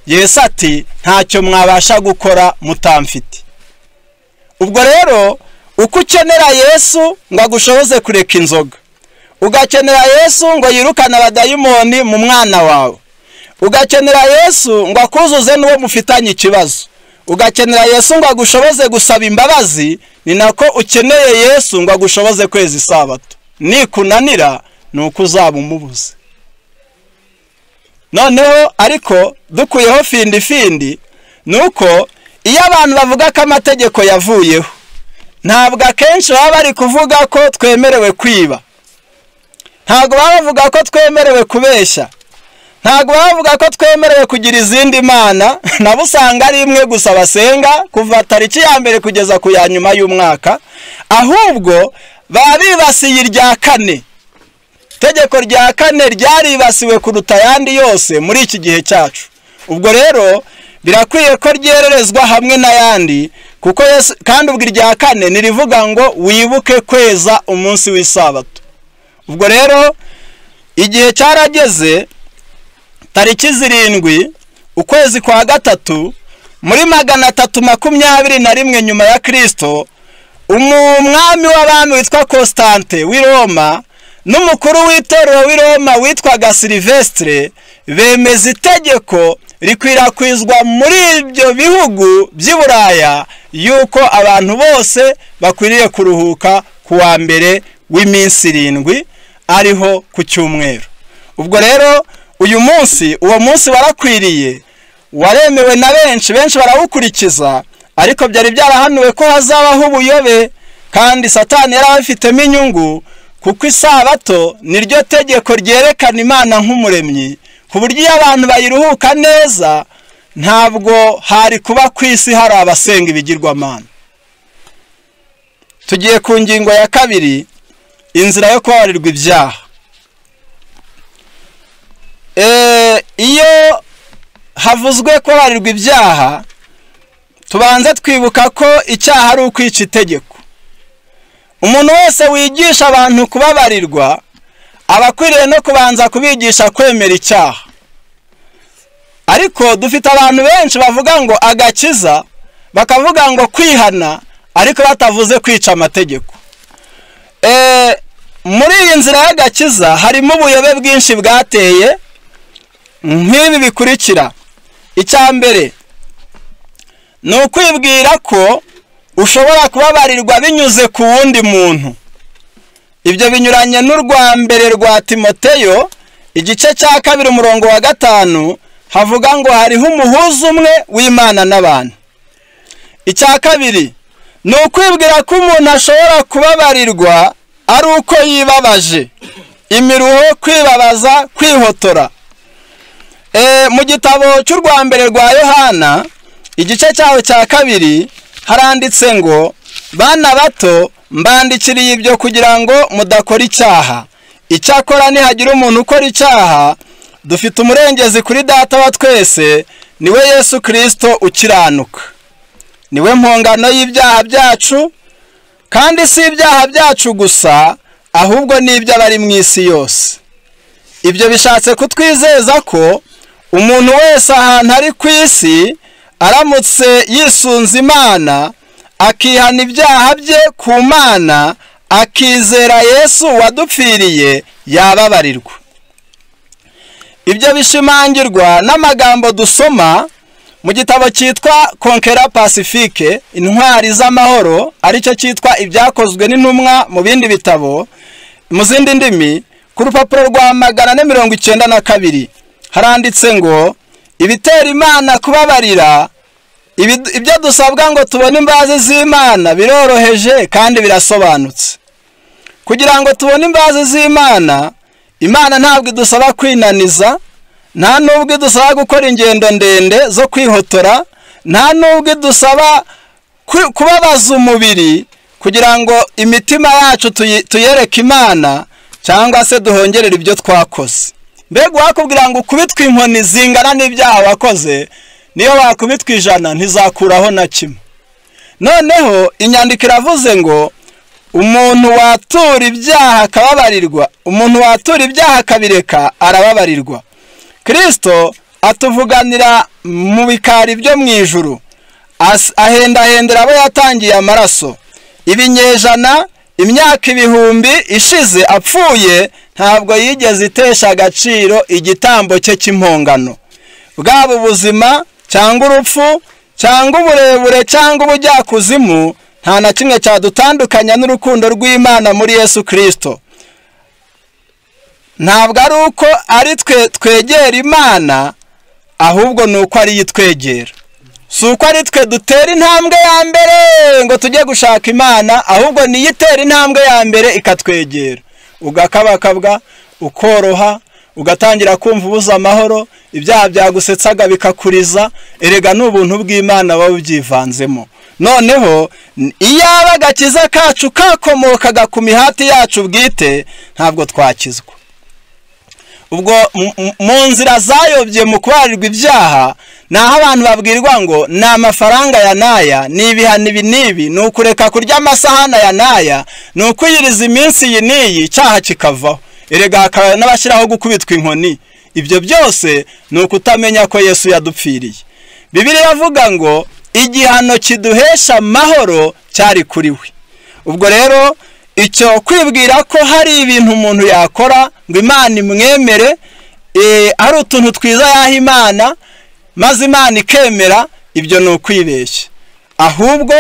Yesu ati ntacyo mwabasha gukora mutamfite. Ubwo rero uko ukenera Yesu ngo agushoboze kureka inzoga, ugakenera Yesu ngo yirukane abadayimoni mu mwana wawe, ugakenera Yesu ngo akuzuze n'uwo mufitanye ikibazo, ugakenera Yesu ngo agushoboze gusaba imbabazi, ni nako ukeneye Yesu ngo agushoboze kweza isabato. Nikunanira ni uko uzaba umubuze. Noneho ariko dukuyeho findi findi, nuko iyo abantu bavuga ko amategeko yavuyeho, ntabwo akenshi baba bari kuvuga ko twemerewe kwiba, ntabwo baba bavuga ko twemerewe kubeshya, ntabwo baba bavuga ko twemerewe kugira izindi mana, nabo usanga ari imwe gusa basenga kuva tariki ya mbere kugeza ku ya nyuma y'umwaka. Ahubwo baba bibasiye irya kane. Itegeko rya kane ryaribasiwe kuruta ayandi yose muri iki gihe cyacu. Ubwo rero birakwiye ko ryererezwa hamwe n'ayandi, kuko Yesu kandi ubwo irya kane nirivuga ngo wibuke kweza umunsi w'isabato. Ubwo rero igihe cyarageze, tariki 7 ukwezi kwa 3 muri 321 nyuma ya Kristo, umwami w'abami witwa Constante w'i Roma n'umukuru w'itorero w'i Roma witwaga Silvestre bemeza itegeko rikwirakwizwa muri ibyo bihugu by'i Buraya yuko abantu bose bakwiriye kuruhuka ku wa mbere w'iminsi 7, ariho ku cyumweru. Ubwo rero uyu munsi, uwo munsi warakwiriye, waremewe na benshi, benshi barawukurikiza, ariko byari byarahanuwe ko hazabaho ubuyobe, kandi Satani yari abifitemo inyungu, kuko isabato niryo tegeko ryerekana Imana nk'umuremyi, ku buryo iyo abantu bayiruhuka neza ntabwo hari kuba ku isi hari abasenga ibigirwamana. Tugiye ku ngingo ya 2, inzira yo kubabarirwa ibyaha. Iyo havuzwe kubabarirwa ibyaha, tubanze twibuka ko icyaha ari ukwica itegeko. Umuntu wese wigisha abantu kubabarirwa aba akwiriye no kubanza kubigisha kwemera icyaha. Ariko dufite abantu benshi bavuga ngo agakiza, bakavuga ngo kwihana, ariko batavuze kwica amategeko. Muri iyi nzira y'agakiza harimo ubuyobe bwinshi bwateye nk'ibi bikurikira. Icya mbere ni ukwibwira ko ushobora kubabarirwa binyuze ku wundi muntu. Ibyo binyuranye n'urwa mbere rwa Timoteyo igice cya 2 umurongo wa 5, havuga ngo hariho umuhuza umwe w'Imana n'abantu. Icya kabiri ni ukwibwira ko umuntu ashobora kubabarirwa ari uko yibabaje. Imiruho, kwibabaza, kwihotora. Mu gitabo cy'urwa mbere rwa Yohana igice cyaho cya 2 haranditse ngo bana bato mbandikiriye ibyo kugira ngo mudakora icyaha. Icyakora nihagira umuntu ukora icyaha, dufite umurengezi kuri Data wa twese, niwe Yesu Kristo ukiranuka. Niwe mpongano y'ibyaha byacu, kandi si ibyaha byacu gusa, ahubwo n'iby'abari mu isi yose. Ibyo bishatse kutwizeza ko umuntu wese ahantu ari ku isi aramutse yisunze Imana, akihana ibyaha bye ku Mana, akizera Yesu wadupfiriye, yababarirwa. Ibyo bishimangirwa n'amagambo dusoma mu gitabo cyitwa Conqueror Pacifique, intwari z'amahoro, aricyo cyitwa ibyakozwe n'intumwa mu bindi bitabo, mu zindi ndimi, ku rupapuro rwa 492 haranditse ngo ibitera Imana kubabarira, ibyo dusabwa ngo tubone imbabazi z'Imana biroroheje kandi birasobanutse. Kugira ngo tubone imbabazi z'Imana, Imana ntabwo idusaba kwinaniza, nta nubwo idusaba gukora ingendo ndende zo kwihotora, nta nubwo idusaba kubabaza umubiri kugira ngo imitima yacu tuyereke Imana, cyangwa se duhongerere ibyo twakoze. Mbega wakubwira ngo ukubitwe inkoni zingana n'ibyaha wakoze, niyo wakubitwa 100 ntizakuraho na kimwe. Noneho inyandiko iravuze ngo umuntu watura ibyaha akababarirwa, umuntu watura ibyaha akabireka arababarirwa. Kristo atuvuganira mu bikari byo mu ijuru, ahendahendera abo yatangiye amaraso. Ibinyejana, imyaka ibihumbi ishize apfuye, ntabwo yigeze itesha agaciro igitambo cye cy'impongano. Bwaba ubuzima cyangwa urupfu cyangwa uburebure cyangwa ubujyakuzimu, nta na kimwe cyadutandukanya n'urukundo rw'Imana muri Yesu Kristo. Ntabwo ari uko ari twe twegera Imana, ahubwo ni uko ari yitwegera. Si uko ari twe dutera intambwe ya mbere ngo tujye gushaka Imana, ahubwo ni itera intambwe ya mbere ikatwegera. Ugakabakabwa, ukoroha, ugatangira kumva ubuza amahoro, ibyaha byagusetsaga bikakuriza. Erega n'ubuntu bw'Imana buba bubyivanzemo. Noneho iyaba agakiza kacu kakomokaga ku mihati yacu bwite, ntabwo twakizwa. Ubwo mu nzira zayobye mu kubarirwa ibyaha, naho abantu babwirwa ngo ni amafaranga ya naya, ni ibihano ibi n'ibi, ni ukureka kurya amasahani ya naya, ni ukwiyiriza iminsi iyi n'iyi, icyaha kikavaho. Erega hakaba n'abashyiraho gukubitwa inkoni. Ibyo byose ni ukutamenya ko Yesu yadupfiriye. Bibiliya iravuga ngo igihano kiduhesha amahoro cyari kuri we. Ubwo rero icyo kwibwira ko hari ibintu umuntu yakora ngo Imana imwemere, ari utuntu twiza yaha Imana maze Imana ikemera, ibyo ni ukwibeshya. Ahubwo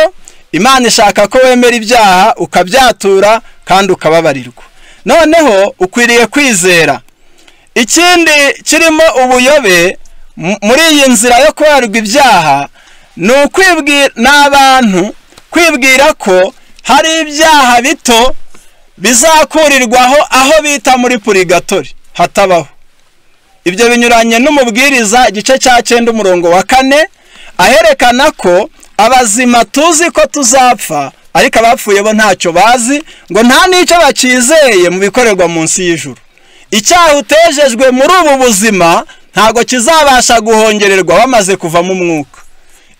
Imana ishaka ko wemera ibyaha ukabyatura kandi ukababarirwa. Noneho ukwiriye kwizera. Ikindi kirimo ubuyobe muri iyi nzira yo kubarirwa ibyaha ni ukwibwira n'abantu kwibwira ko hari ibyaha bito bizakurirwaho aho bita muri purigatori hatabaho. Ibyo binyuranye n'umubwiriza igice cya 9 umurongo wa 4, aherekana ko abazima tuzi ko tuzapfa, ariko abapfuye bo ntacyo bazi, ngo nta n'icyo bakizeye mu bikorerwa munsi y'ijuru. Icyaha utejejwe muri ubu buzima ntago kizabasha guhongererwa bamaze kuvamo umwuka.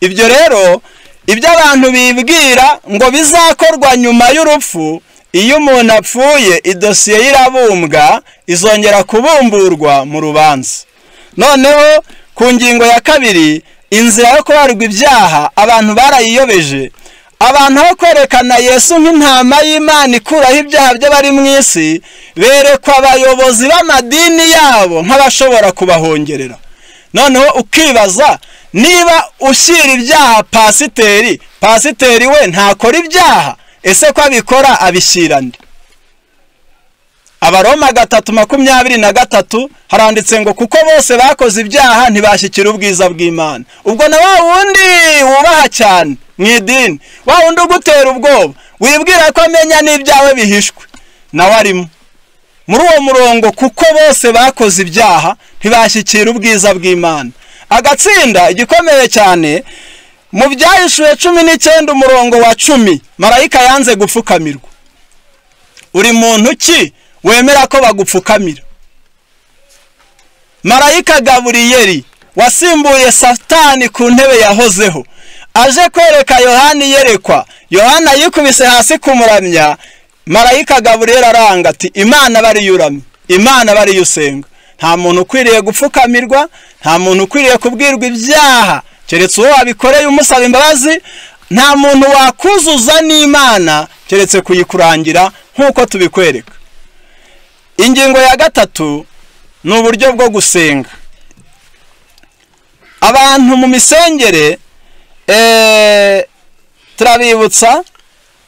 Ibyo rero ibyo abantu bibwira ngo bizakorwa nyuma y'urupfu, iyo umuntu apfuye idosiye irabumbwa, izongera kubumburwa mu rubanza. Noneho ku ngingo ya 2, inzira yo kubarirwa ibyaha abantu barayiyobeje. Abantu aho kwerekana Yesu nk'intama y'Imana ikuraho ibyaha by'abari mu isi, berekwa abayobozi b'amadini yabo nk'abashobora kubahongerera. Noneho ukibaza niba ushyira ibyaha pasiteri, pasiteri we ntakora ibyaha, ese ko abikora abishyira nde? Abaroma 3:23 haranditse ngo kuko bose bakoze ibyaha ntibashyikira ubwiza bw'Imana. Ubwo na wa wundi wubaha cyane mu idini, wa wundi ugutera ubwoba, wibwira ko amenya n'ibyawe bihishwe, nawe arimo muri uwo murongo, kuko bose bakoze ibyaha ntibashyikira ubwiza bw'Imana. Agatsinda igikomeye cyane mu Byahishuwe 19 umurongo wa 10, marayika yanze gupfukamirwa. Uri muntu ki wemera ko bagupfukamira? Marayika Gaburiyeli wasimbuye Satani ku ntebe yahozeho, aje kwereka Yohana yerekwa, Yohana yikubise hasi kumuramya. Marayika Gaburiyeli aranga ati Imana bari yuramye, Imana bari yusenga. Nta muntu ukwiriye gupfukamirwa, nta muntu ukwiriye kubwirwa ibyaha keretse uwo wabikoreye umusaba imbabazi. Nta muntu wakuzuza n'Imana keretse kuyikurangira nk'uko tubikwereka. Ingingo ya gatatu ni uburyo bwo gusenga. Abantu mu misengere turabibutsa,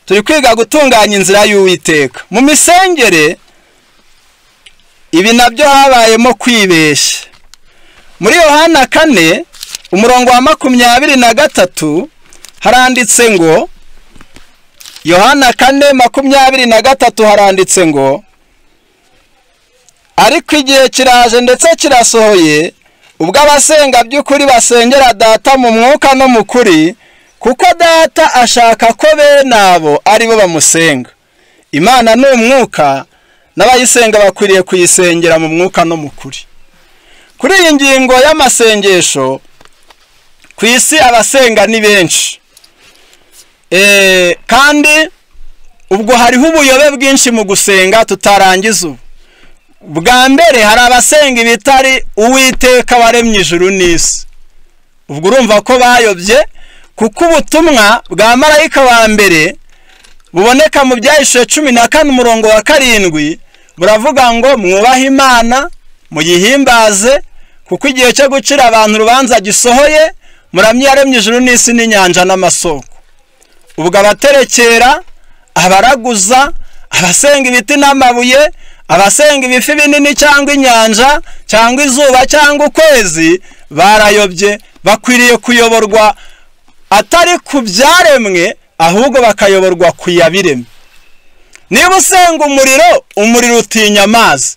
turi kwiga gutunganya inzira y'Uwiteka. Mu misengere ibi nabyo habayemo kwibeshya. Muri Yohana 4 umurongo wa 23 haranditse ngo, Yohana 4:23 haranditse ngo, ariko igihe kiraje ndetse kirasohoye ubwo abasenga by'ukuri basengera Data mu mwuka no mu kuri, kuko Data ashaka ko bene abo ari bo bamusenga. Imana ni umwuka, n'abayisenga bakwiriye kuyisengera mu mwuka no mu kuri. Kuri iyi ngingo y'amasengesho, ku isi abasenga ni benshi, kandi ubwo hariho ubuyobe bwinshi mu gusenga tutarangiza ubu. Bwa mbere hari abasenga ibitari Uwiteka waremye ijuru n'isi. Ubwo urumva ko bayobye, kuko ubutumwa bwa marayika wa mbere buboneka mu Byahishuwe 14 umurongo wa 7 buravuga ngo mwubahe Imana muyihimbaze, kuko igihe cyo gucira abantu urubanza gisohoye, muramye yaremye ijuru n'isi n'inyanja n'amasoko. Ubwo abaterekera, abaraguza, abasenga ibiti n'amabuye, abasenga ibifi binini cyangwa inyanja cyangwa izuba cyangwa ukwezi barayobye. Bakwiriye kuyoborwa atari ku byaremwe, ahubwo bakayoborwa ku yabiremye. Niba usenga umuriro, umuriro utinya amazi.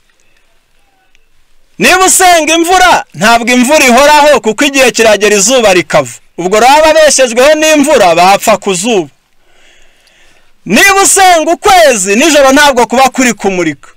Niba usenga imvura, ntabwo imvura ihoraho kuko igihe kiragera izuba rikava. Ubwo rero ababeshejweho n'imvura bapfa ku zuba. Niba usenga ukwezi, nijoro ntabwo kuba kuri kumurika.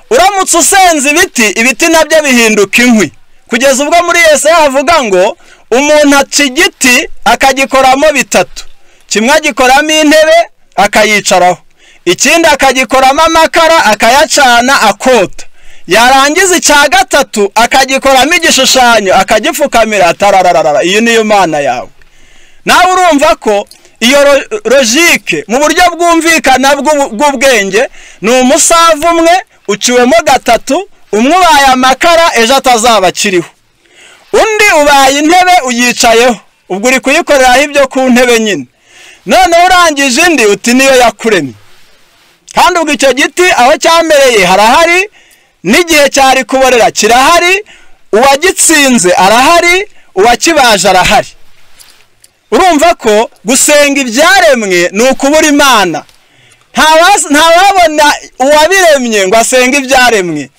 Uramutse usenze ibiti, ibiti nabyo bihinduka inkwi. Kugeza ubwo muri Yesaya havuga ngo umuntu aca igiti akagikoramo bitatu, kimwe agikoramo intebe akayicaraho, ikindi akagikoramo amakara akayacana akota, yarangiza icya gatatu akagikoramo igishushanyo akagipfukamira atarararara, iyo niyo Mana yawe. Nawe urumva ko iyo logique mu buryo bwumvikana bw'ubwenge ni umusavu umwe uciwemo gatatu, umwe ubaye amakara ejo atazaba akiriho, undi ubaye intebe uyicayeho, ubwo uri kuyikoreraho ibyo ku ntebe nyine, noneho urangije indi uti niyo yakuremye. Kandi ubwo icyo giti aho cyamereye harahari, n'igihe cyari kuborera kirahari, uwagitsinze arahari, uwakibaje arahari. Urumva ko gusenga ibyaremwe ni ukubura Imana. Ntawabona uwabiremye ngo asenge ibyaremwe.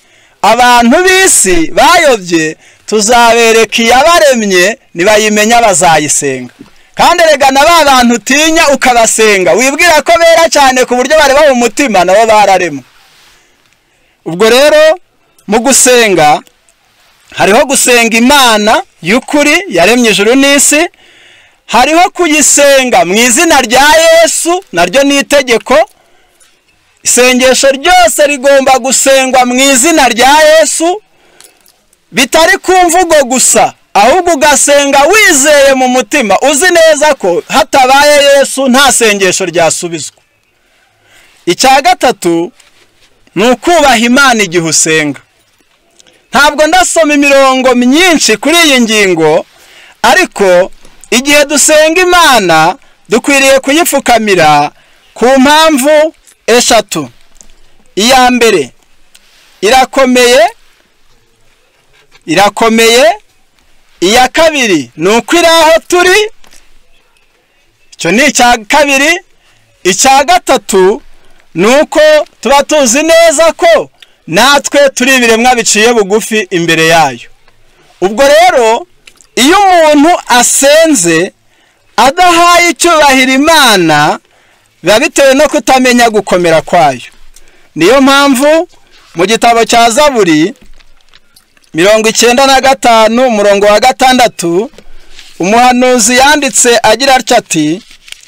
Abantu b'isi bayobye, tuzabereka iyabaremye, nibayimenya bazayisenga. Kandi erega na ba bantu utinya ukabasenga, wibwira ko bera cyane ku buryo bareba mu mutima, nabo bararemwe. Ubwo rero mu gusenga hariho gusenga Imana y'ukuri yaremye ijuru n'isi, hariho kuyisenga mu izina rya Yesu, naryo ni itegeko. Isengesho ryose rigomba gusengwa mu izina rya Yesu, bitari ku mvugo gusa, ahubwo ugasenga wizeye mu mutima, uzi neza ko hatabaye Yesu nta sengesho ryasubizwa. Icya gatatu ni ukubaha Imana igihe usenga. Ntabwo ndasoma imirongo myinshi kuri iyi ngingo, ariko igihe dusenga Imana dukwiriye kuyipfukamira ku mpamvu eshatu. Iya mbere irakomeye, irakomeye. Iya kabiri ni uko iri aho turi, icyo ni icya kabiri. Icya gatatu Nuko tuba tuzi neza ko natwe turi ibiremwa biciye bugufi imbere yayo. Ubwo rero iyo umuntu asenze adahaye icyubahiro Imana, biba bitewe no kutamenya gukomera kwayo. Niyo mpamvu mu gitabo cya Zaburi 95 umurongo wa 6, umuhanuzi yanditse agira ati,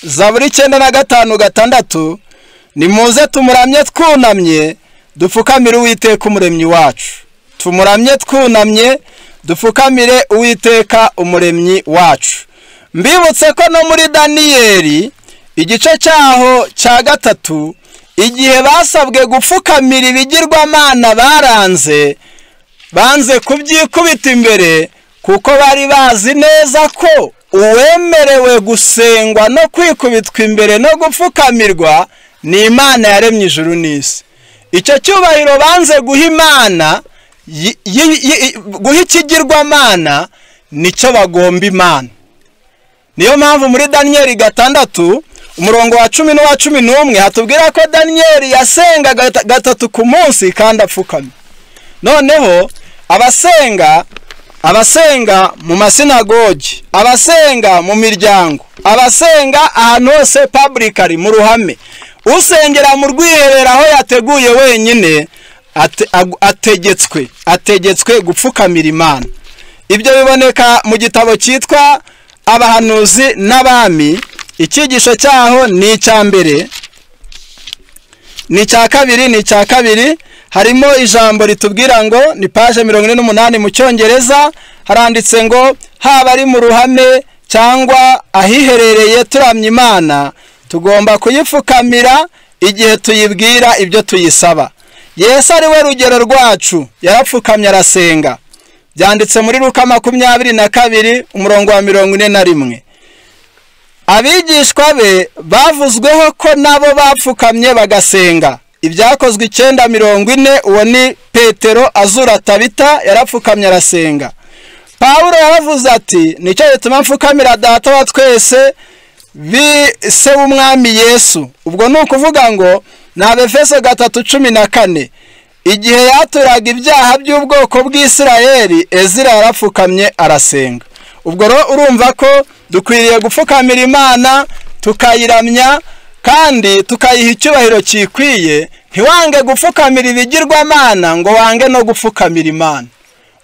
Zaburi 95:6, nimuze tumuramye twunamye, dupfukamire Uwiteka umuremyi wacu. Tumuramye twunamye, dupfukamire Uwiteka umuremyi wacu. Mbibutse ko no muri Daniyeli igice cyaho cya 3, igihe basabwe gupfukamira ibigirwamana baranze, banze kubyikubita imbere, kuko bari bazi neza ko uwemerewe gusengwa no kwikubitwa imbere no gupfukamirwa ni Imana yaremye ijuru n'isi. Icyo cyubahiro banze guha Imana, guha ikigirwamana, nicyo bagomba Imana. Niyo mpamvu muri Daniyeli 6 umurongo wa 10 n'uwa 11 hatubwira ko Daniyeli yasenga 3 ku munsi kandi apfukamye. Noneho abasenga mu masinagogi, abasenga mu miryango, abasenga ahantu hose publicly mu ruhame, usengera mu rwiherero aho yateguye wenyine ategetswe gupfukamira Imana. Ibyo biboneka mu gitabo cyitwa Abahanuzi n'Abami, icyigisho cyaho ni icya mbere, ni icya kabiri, ni icya kabiri. Harimo ijambo ritubwira ngo ni page 48 mu Cyongereza, haranditse ngo haba ari mu ruhame cyangwa ahiherereye turamya Imana, tugomba kuyipfukamira igihe tuyibwira ibyo tuyisaba. Yesu ari we rugero rwacu, yarapfukamye arasenga. Byanditse muri Luka 22 umurongo wa 41. Abigishwa be bavuzweho ko nabo bapfukamye bagasenga. Ibyakozwe 9:40, uwo ni Petero azura Tabita, yarapfukamye arasenga. Pawulo yaravuze ati, nicyo gituma mfukamira Data wa twese se w'Umwami Yesu. Ubwo ni ukuvuga ngo ni Abefeso 3:14. Igihe yaturaga ibyaha by'ubwoko bw'Isirayeli, Ezira yarapfukamye arasenga. Ubwo rero urumva ko dukwiriye gupfukamira Imana, tukayiramya kandi tukayiha icyubahiro kikwiye. Ntiwange gupfukamira ibigirwamana ngo wange no gupfukamira Imana.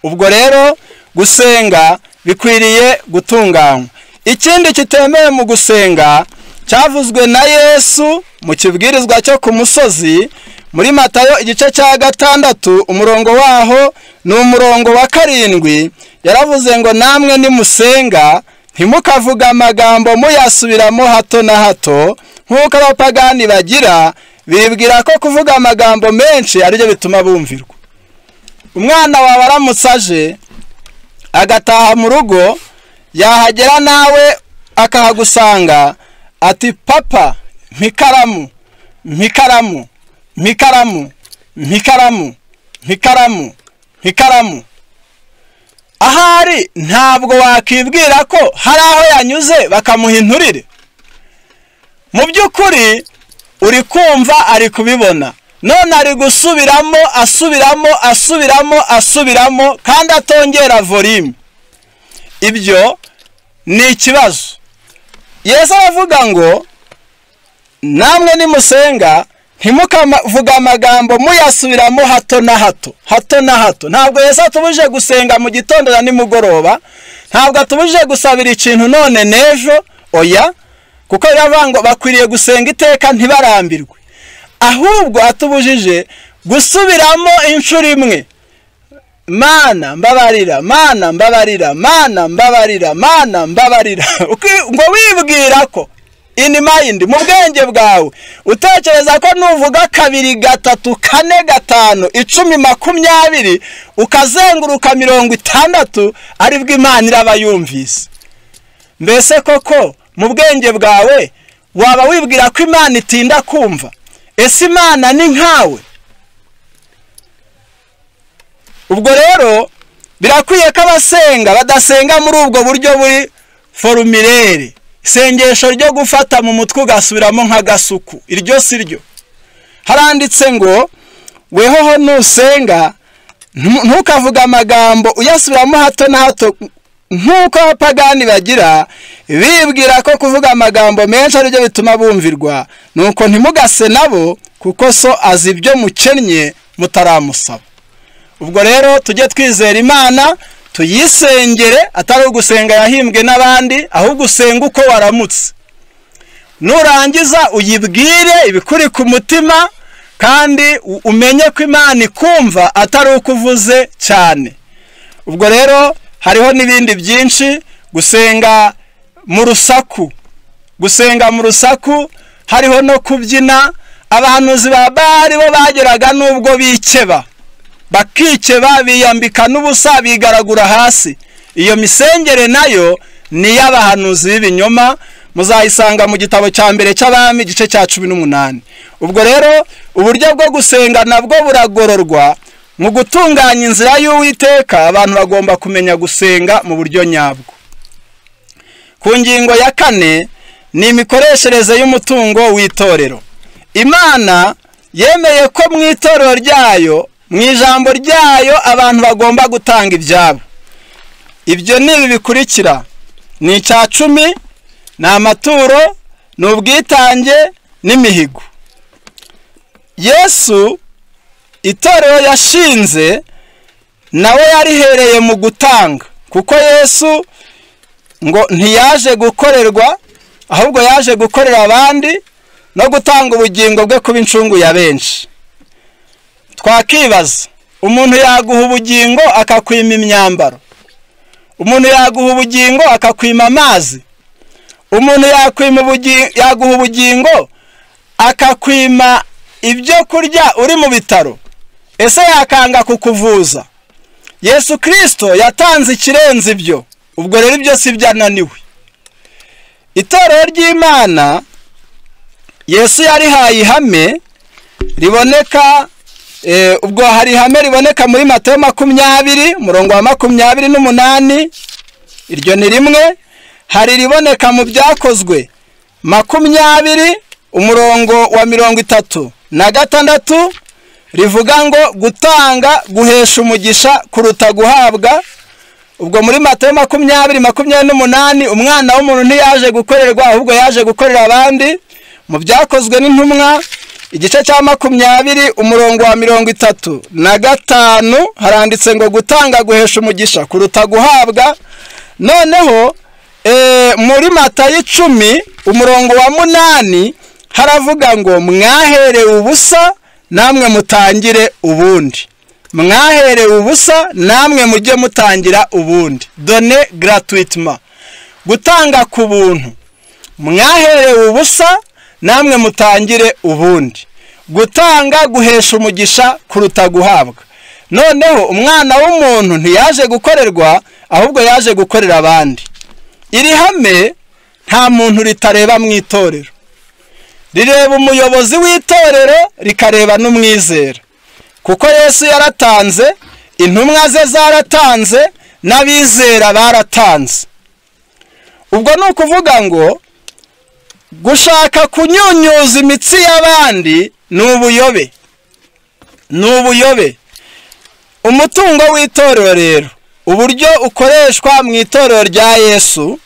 Ubwo rero gusenga bikwiriye gutunganywa. Ikindi kitemewe mu gusenga cyavuzwe na Yesu mu kibwirizwa cyo ku musozi muri Matayo igice cya 6 umurongo waho ni umurongo wa 7, yaravuze ngo namwe nimusenga ntimukavuga amagambo muyasubiramo hato na hato nk'uko abapagani bagira, bibwira ko kuvuga amagambo menshi aribyo bituma bumvirwa. Umwana wawe aramutse aje agataha mu rugo, yahagera nawe akahagusanga ati papa mpikaramu mpikaramu mpikaramu mpikaramu mpikaramu mpikaramu. Ahari ntabwo wakibwira ko hari aho yanyuze bakamuha inturire. Mu by'ukuri uri kumva ari kubibona, none ari gusubiramo asubiramo asubiramo asubiramo kandi atongera volume. Ibyo ni ikibazo. Yesu aravuga ngo namwe nimusenga ntimukavuga amagambo muyasubiramo hato na hato, hato na hato. Ntabwo Yesu atubujije gusenga mu gitondo na nimugoroba, ntabwo atubujije gusabira ikintu none n'ejo, oya, kuko biravuga ngo bakwiriye gusenga iteka ntibarambirwe. Ahubwo atubujije gusubiramo inshuro imwe, Mana mbabarira, Mana mbabarira, Mana mbabarira, Mana mbabarira, ngo wibwira ko in mind, mu bwenge bwawe utekereza ko nuvuga 2 3 4 5 10 20 ukazenguruka 60 aribwo Imana iraba yumvise. Mbese koko mu bwenge bwawe waba wibwira ko Imana itinda kumva? Ese Imana ni nkawe? Ubwo rero birakwiye ko abasenga badasenga muri ubwo buryo buri formulaire, isengesho ryo gufata mu mutwe ugasubiramo nk'agasuku, iryo si ryo. Haranditse ngo wehoho nusenga ntukavuga amagambo uyasubiramo hato na hato nk'uko abapagani bagira, bibwira ko kuvuga amagambo menshi aribyo bituma bumvirwa. Nuko ntimugase nabo, kuko so azi ibyo mukennye mutaramusaba. Ubwo rero tujye twizera Imana, tuyisengere, atari ugusenga yahimbwe n'abandi, ahubwo usenga uko waramutse. Nurangiza uyibwire ibikuri ku mutima, kandi umenye ko Imana ikumva atari uko uvuze cyane. Ubwo rero hariho n'ibindi byinshi, gusenga mu rusaku, gusenga mu rusaku, hariho no kubyina. Abahanuzi ba Baali bo bageraga nubwo bikeba, bakikeba, biyambika n'ubusa, bigaragura hasi. Iyo misengere nayo ni iy'abahanuzi b'ibinyoma, muzayisanga mu gitabo cya mbere cy'Abami igice cya 18. Ubwo rero uburyo bwo gusenga nabwo buragororwa. Mu gutunganya inzira y'Uwiteka, abantu bagomba kumenya gusenga mu buryo nyabwo. Ku ngingo ya 4 ni imikoreshereze y'umutungo w'itorero. Imana yemeye ko mu itorero ryayo, mu ijambo ryayo, abantu bagomba gutanga ibyabo. Ibyo ni ibi bikurikira: ni icya 10, ni amaturo, ni ubwitange n'imihigo. Yesu itorero yashinze nawe yarihereye mu gutanga, kuko Yesu ngo ntiyaje gukorerwa, ahubwo yaje gukorera abandi no gutanga ubugingo bwe kuba incungu ya benshi. Twakibaza, umuntu yaguha ubugingo akakwima imyambaro, umuntu yaguha ubugingo akakwima amazi, umuntu yaguha ubugingo akakwima ibyo kurya uri mu bitaro, ese yakanga kukuvuza? Yesu Kristo yatanze ikirenze ibyo. Ubwo rero ibyo si byananiwe. Itorero ry'Imana Yesu yarihaye ihame riboneka, ubwo hari ihame riboneka muri Matayo 20 umurongo wa 28, iryo ni rimwe. Hari riboneka mu Byakozwe 20 umurongo wa 36, rivuga ngo gutanga guhesha umugisha kuruta guhabwa. Ubwo muri Matayo 20:28, umwana w'umuntu ntiyaje gukorerwa, ahubwo yaje gukorera abandi. Mu Byakozwe n'Intumwa igice cya 20 umurongo wa 35 haranditse ngo gutanga guhesha umugisha kuruta guhabwa. Noneho muri Matayo 10 umurongo wa 8 haravuga ngo mwaherewe ubusa namwe mutangire ubundi. Mwaherewe ubusa namwe mujye mutangira ubundi. Donner gratuitement, gutanga ku buntu. Mwaherewe ubusa namwe mutangire ubundi. Gutanga guhesha umugisha kuruta guhabwa. Noneho umwana w'umuntu ntiyaje gukorerwa, ahubwo yaje gukorera abandi. Iri hame nta muntu ritareba mu itorero, rireba umuyobozi w'itorero, rikareba n'umwizera. Kuko Yesu yaratanze, intumwa ze zaratanze, n'abizera baratanze. Ubwo ni ukuvuga ngo gushaka kunyunyuza imitsi y'abandi ni ubuyobe, ni ubuyobe. Umutungo w'itorero rero, uburyo ukoreshwa mu itorero rya Yesu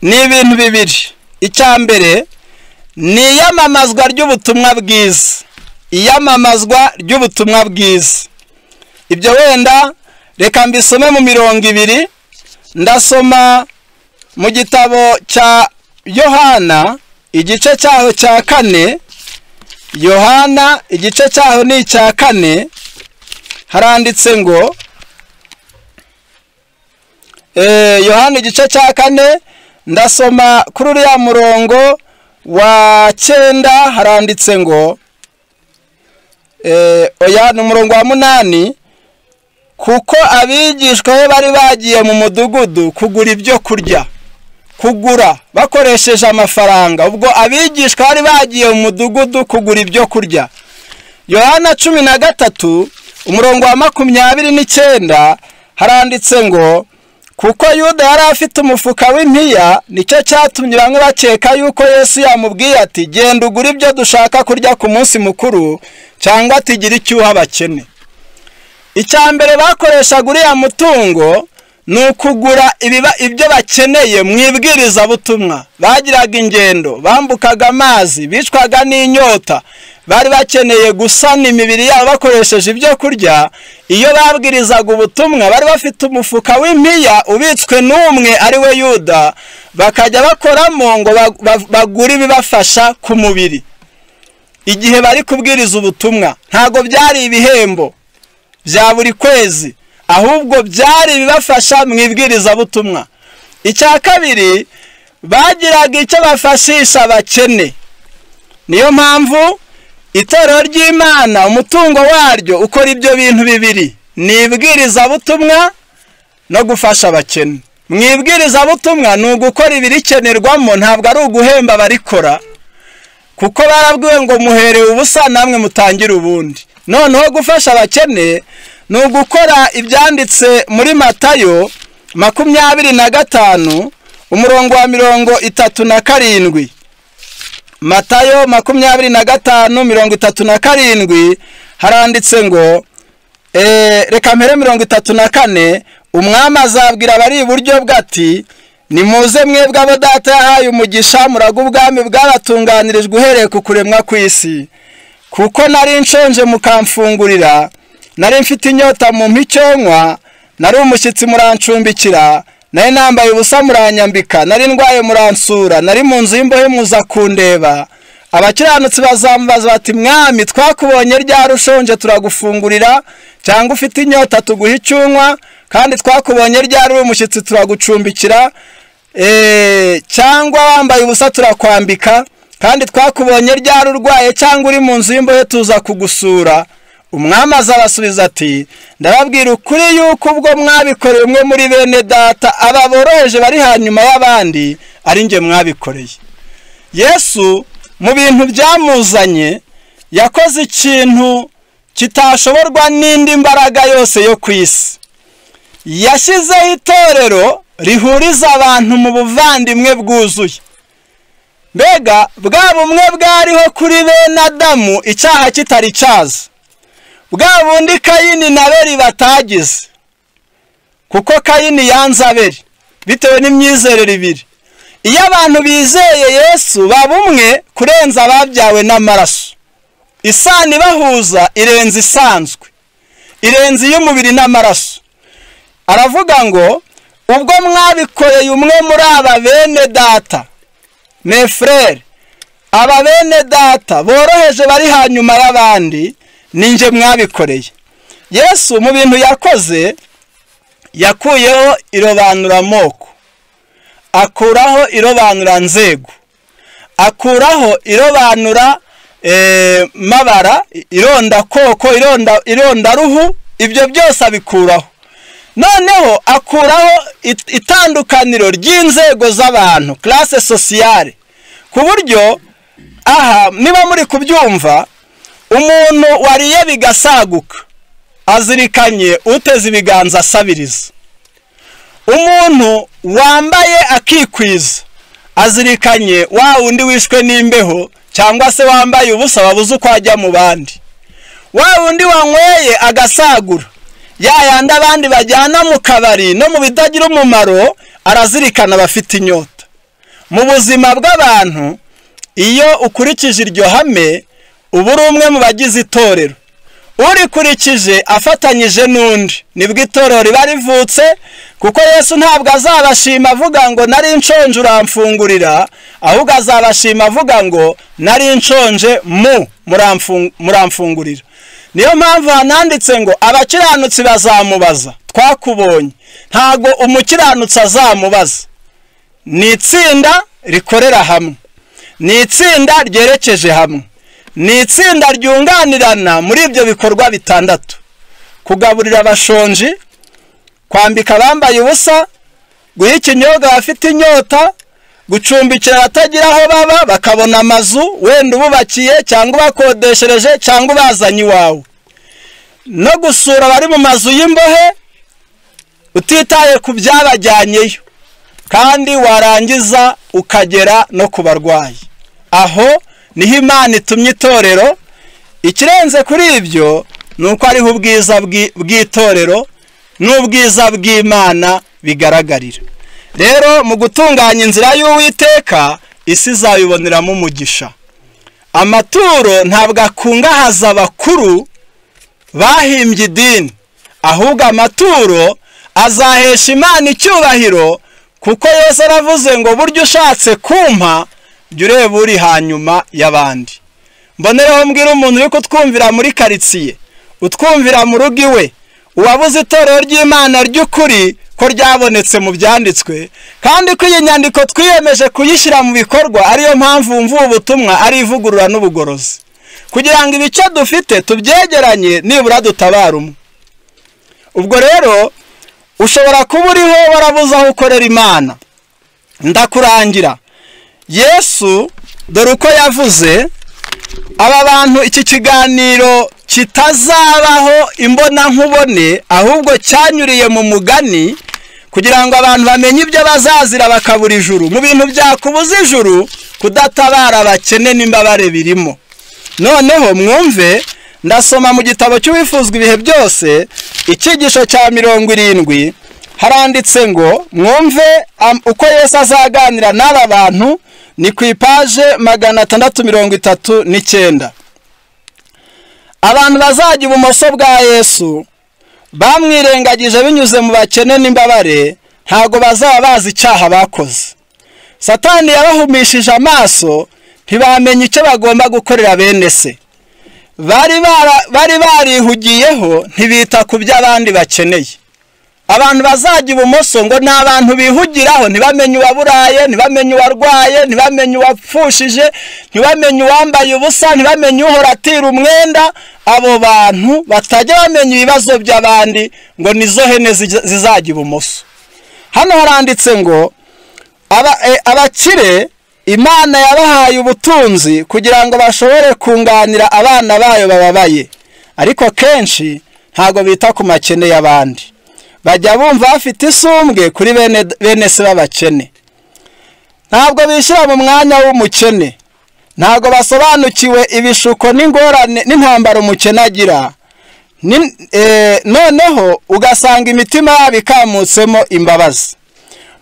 ni ibintu bibiri. Icya mbere ni iyamamazwa ry'ubutumwa bwiza, iyamamazwa ry'ubutumwa bwiza. Ibyo wenda reka mbisome mu mirongo ibiri. Ndasoma mu gitabo cya Yohana igice cyaho cya 4. Yohana igice cyaho ni icya 4, haranditse ngo Yohana igice cya 4, ndasoma kuri uriya murongo wa 9, haranditse ngo oya ni umurongo wa 8, kuko abigishwa be bari bagiye mu mudugudu kugura ibyo kurya, kugura bakoresheje amafaranga. Ubwo abigishwa bari bagiye mu mudugudu kugura ibyo kurya. Yohana 13 umurongo wa 29 haranditse ngo Kuko Yuda yari afite umufuka w'impiya, nicyo cyatumye bamwe bakeka yuko Yesu yamubwiye ati genda ugure ibyo dushaka kurya ku munsi mukuru, cyangwa atigira icyuha abakene. Icya mbere bakoreshaga uriya mutungo ni ukugura ibyo bakeneye mu ibwirizabutumwa. Bagiraga ingendo, bambukaga amazi, bicwaga n'inyota, bari bakeneye gusana imibiri yabo bakoresheje ibyo kurya. Iyo babwirizaga ubutumwa bari bafite umufuka w'impiya ubitswe n'umwe ari we Yuda, bakajya bakoramo ngo bagure ibibafasha ku mubiri igihe bari kubwiriza ubutumwa. Ntago byari ibihembo bya buri kwezi, ahubwo byari ibibafasha mu ibwirizabutumwa. Icya kabiri, bagiraga icyo bafashisha abakene. Niyo mpamvu itorero ry'Imana umutungo waryo ukora ibyo bintu bibiri, ni ibwirizabutumwa no gufasha abakene. Mu ibwirizabutumwa ni ugukora ibirikenerwamo, ntabwo ari uguhemba abarikora, kuko barabwiwe ngo muherewe ubusa namwe mutangire ubundi. Noneho gufasha abakene ni ugukora ibyanditse muri Matayo 25 umurongo wa 37. Matayo 25 37 haranditse ngo reka mpere 34, umwami azabwira abari iburyo bwe ati nimuze mwebwe abo data yahaye umugisha, muraga ubwami bwabatunganirijwe uhereye ku kuremwa kw'isi. Kuko nari nshonje mukamfungurira, nari mfite inyota mumpa icyo nywa, nari umushyitsi murancumbikira, nari nambaye ubusa muranyambika, nari ndwaye muransura, nari mu nzu y'imbohe muza kundeba. Abakiranutsi bazamubaza bati mwami, twakubonye ryari ushonje turagufungurira, cyangwa ufite inyota tuguha icyo unywa, kandi twakubonye ryari uri umushyitsi turagucumbikira, cyangwa wambaye ubusa turakwambika, kandi twakubonye ryari urwaye cyangwa uri mu nzu y'imbohe tuza kugusura. Umwami azabasubiza ati ndababwira ukuri yuko ubwo mwabikoreye umwe muri bene data aba boroheje bari hanyuma y'abandi, ari nge mwabikoreye. Yesu mu bintu byamuzanye yakoze ikintu kitashoborwa n'indi mbaraga yose yo ku isi. Yashyizeho itorero rihuriza abantu mu buvandimwe bwuzuye. Mbega bwa bumwe bwariho kuri bene Adamu icyaha kitari cyaza, bwa bundi Kayini na Abeli batagize, kuko Kayini yanze Abeli bitewe n'imyizerere ibiri. Iyo abantu bizeye Yesu baba umwe kurenza ababyawe n'amaraso. Isano ibahuza irenze isanzwe, irenze iy'umubiri n'amaraso. Aravuga ngo ubwo mwabikoreye umwe muri aba bene data, mes frères, aba bene data boroheje bari hanyuma y'abandi, ninjye mwabikoreye. Yesu mu bintu yakoze yakuyeho irobanuramoko, akuraho irobanuranzego, akuraho irobanura mabara, irondakoko, irondaruhu, ibyo byose abikuraho. Noneho akuraho itandukaniro ry'inzego z'abantu, classe sociale, ku buryo aha niba muri kubyumva, umuntu wariye bigasaguka azirikanye uteze ibiganza asabiriza, umuntu wambaye akikwiza azirikanye wa wundi wishwe n'imbeho cyangwa se wambaye ubusa wabuze uko ajya mu bandi, wa wundi wanyweye agasagura ya yandi abandi bajyana mu kabari no mu bitagira umumaro, arazirikana abafite inyota. Mu buzima bw'abantu iyo ukurikije iryo hame uba uri umwe mu bagize itorero. Urikurikije afatanyije n'undi nibwo itorero riba rivutse, kuko Yesu ntabwo azabashima avuga ngo nari nshonje uramfungurira, ahubwo azabashima avuga ngo nari nshonje muramfungurira. Niyo mpamvu hananditse ngo abakiranutsi bazamubaza twakubonye. Ntago umukiranutsi azamubaza. Ni itsinda rikorera hamwe, ni itsinda ryerekeje hamwe, ni itsinda ryunganirana muri ibyo bikorwa bitandatu: kugaburira abashonji, kwambika abambaye ubusa, guha ikinyobwa abafite inyota, gucumbikira abatagira aho baba bakabona amazu wenda ububakiye cyangwa ubakodeshereje cyangwa ubazanye iwawe, no gusura abari mu mazu y'imbohe Utitaye ku byabajyanyeyo, kandi warangiza ukagera no ku barwayi. Aho niho Imana itumye itorero. Ikirenze kuri ibyo ni uko ariho ubwiza bw'itorero n'ubwiza bw'Imana bigaragarira. Rero mu gutunganya inzira y'Uwiteka, isi izabiboneramo umugisha. Amaturo ntabwo akungahaza abakuru bahimbye idini, ahubwo amaturo azahesha Imana icyubahiro, kuko Yesu aravuze ngo buryo ushatse kumpa jya ureba uri hanyuma y'abandi. Mbonereho mbwira umuntu uri kutwumvira muri karitsiye, utwumvira mu rugo iwe, uwabuze itorero ry'Imana ry'ukuri ko ryabonetse mu byanditswe, kandi ko iyi nyandiko twiyemeje kuyishyira mu bikorwa, ariyo mpamvu wumva ubu butumwa ari ivugurura n'ubugorozi, kugira ngo ibice dufite tubyegeranye nibura dutabara umwe. Ubwo rero ushobora kuba uriho warabuze aho ukorera Imana. Ndakurangira Yesu dore uko yavuze. Aba bantu iki kiganiro kitazabaho imbona nkubone, ahubwo cyanyuriye mu mugani kugira ngo abantu bamenye ibyo bazazira bakabura ijuru. Mu bintu byakubuza ijuru, kudatabara abakene n'imbabare birimo. Noneho mwumve, ndasoma mu gitabo cy'Uwifuzwa ibihe byose, icyigisho cya 70, haranditse ngo mwumve uko Yesu azaganira n'aba bantu. Ni ku ipaje 639. Abantu bazajya ibumoso bwa Yesu bamwirengagije binyuze mu bakene n'imbabare, ntago bazaba bazi icyaha bakoze. Satani yabahumishije amaso, ntibamenye icyo bagomba gukorera bene se. Bari barihugiyeho, ntibita ku byo abandi bakeneye. Abantu bazajya ibumoso ngo ni abantu bihugiraho, ntibamenye uwaburaye, ntibamenye uwarwaye, ntibamenye uwapfushije, ntibamenye uwambaye ubusa, ntibamenye uhora atira umwenda. Abo bantu batajya bamenya ibibazo by'abandi ngo nizo hene zizajya ibumoso. Hano haranditse ngo abakire Imana yabahaye ubutunzi kugira ngo bashobore kunganira abana bayo bababaye, ariko kenshi ntago bita ku makene y'abandi. Bajya bumva bafite isumbwe kuri bene se b'abakene. Ntabwo bishyira mu mwanya w'umukene, ntabwo basobanukiwe ibishuko n'ingorane n'intambara umukene agira. Noneho ugasanga imitima yabo ikamutsemo imbabazi.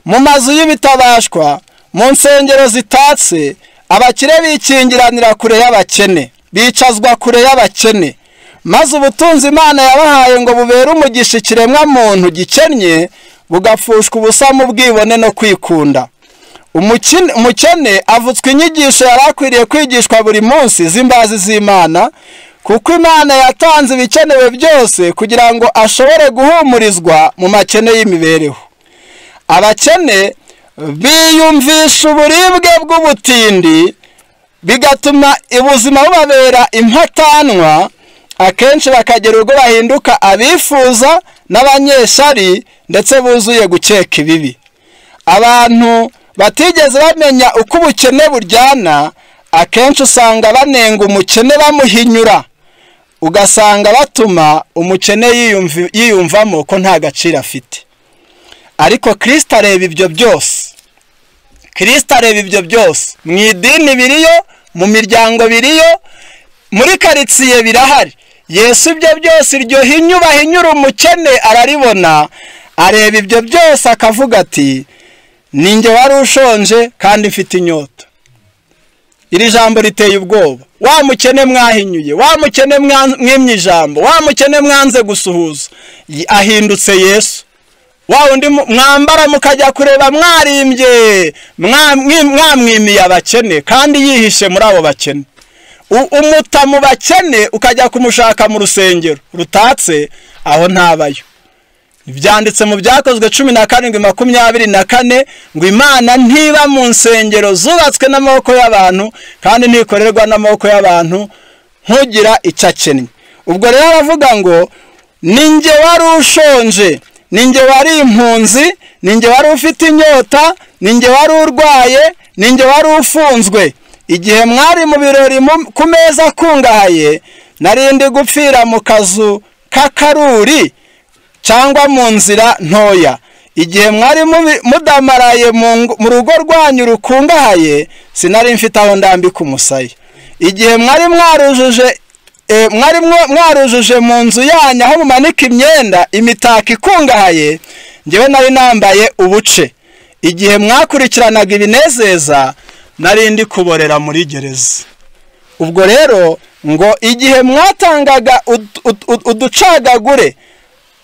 Mu mazu y'ibitabashwa, mu nsengero zitatse, abakire bikingiranira kure y'abakene, bicazwa kure y'abakene. Maze ubutunzi Imana yabahaye ngo bubere umugisha ikiremwa muntu gikennye, bugapfushwa ubusa mu bwibone no kwikunda. Umukene avutswa inyigisho yari akwiriye kwigishwa buri munsi z'imbazi z'Imana, kuko Imana yatanze ibikenewe byose kugira ngo ashobore guhumurizwa mu makene y'imibereho. Abakene biyumvisha uburibwe bw'ubutindi, bigatuma ubuzima bubabera impatanwa. Akenshi bakagera ubwo bahinduka abifuza n'abanyeshari, ndetse buzuye gukeka ibibi. Abantu batigeze bamenya uko ubukene buryana, akenshi usanga banenga umukene bamuhinyura, ugasanga batuma umukene yiyumvamo ko nta gaciro afite. Ariko Kristo areba ibyo byose. Kristo areba ibyo byose. Mu idini biriyo, mu miryango biriyo, muri karitsiye birahari. Yesu ibyo byose, iryo hinyu bahinyura umukene araribona, areba ibyo byose akavuga ati ninjye wari ushonje kandi mfite inyota. Iri jambo riteye ubwoba. Wa mukene mwahinyuye, wa mukene mwimye ijambo, wa mukene mwanze gusuhuza, ahindutse Yesu. Wa undi mwambara mukajya kureba mwarimbye, mwamwimiye abakene kandi yihishe muri abo bakene. Umuta mu bakene ukajya kumushaka mu rusengero rutatse, aho ntabayo. Byanditse mu Byakozwe 17:24 ngo Imana ntiba mu nsengero zubatswe n'amaboko y'abantu, kandi ntikorerwa n'amaboko y'abantu ntugira icyo akennye. Ubwo rero aravuga ngo ninjye wari ushonje, ninjye wari impunzi, ninjye wari ufite inyota, ninjye wari urwaye, ninjye wari ufunzwe. Igihe mwari mu birori ku meza akungahaye, narindi gupfira mu kazu k'akaruri cyangwa mu nzira ntoya. Igihe mwari mudamaraye mu rugo rwanyu rukungahaye, sinari mfite aho ndambika umusaya. Igihe mwari mwarujuje mu nzu yanyu aho mumanika imyenda, imitako ikungahaye, njyewe nari nambaye ubuce. Igihe mwakurikiranaga ibinezeza, nari ndi kuborera muri gereza. Ubwo rero ngo igihe mwatangaga uducagagure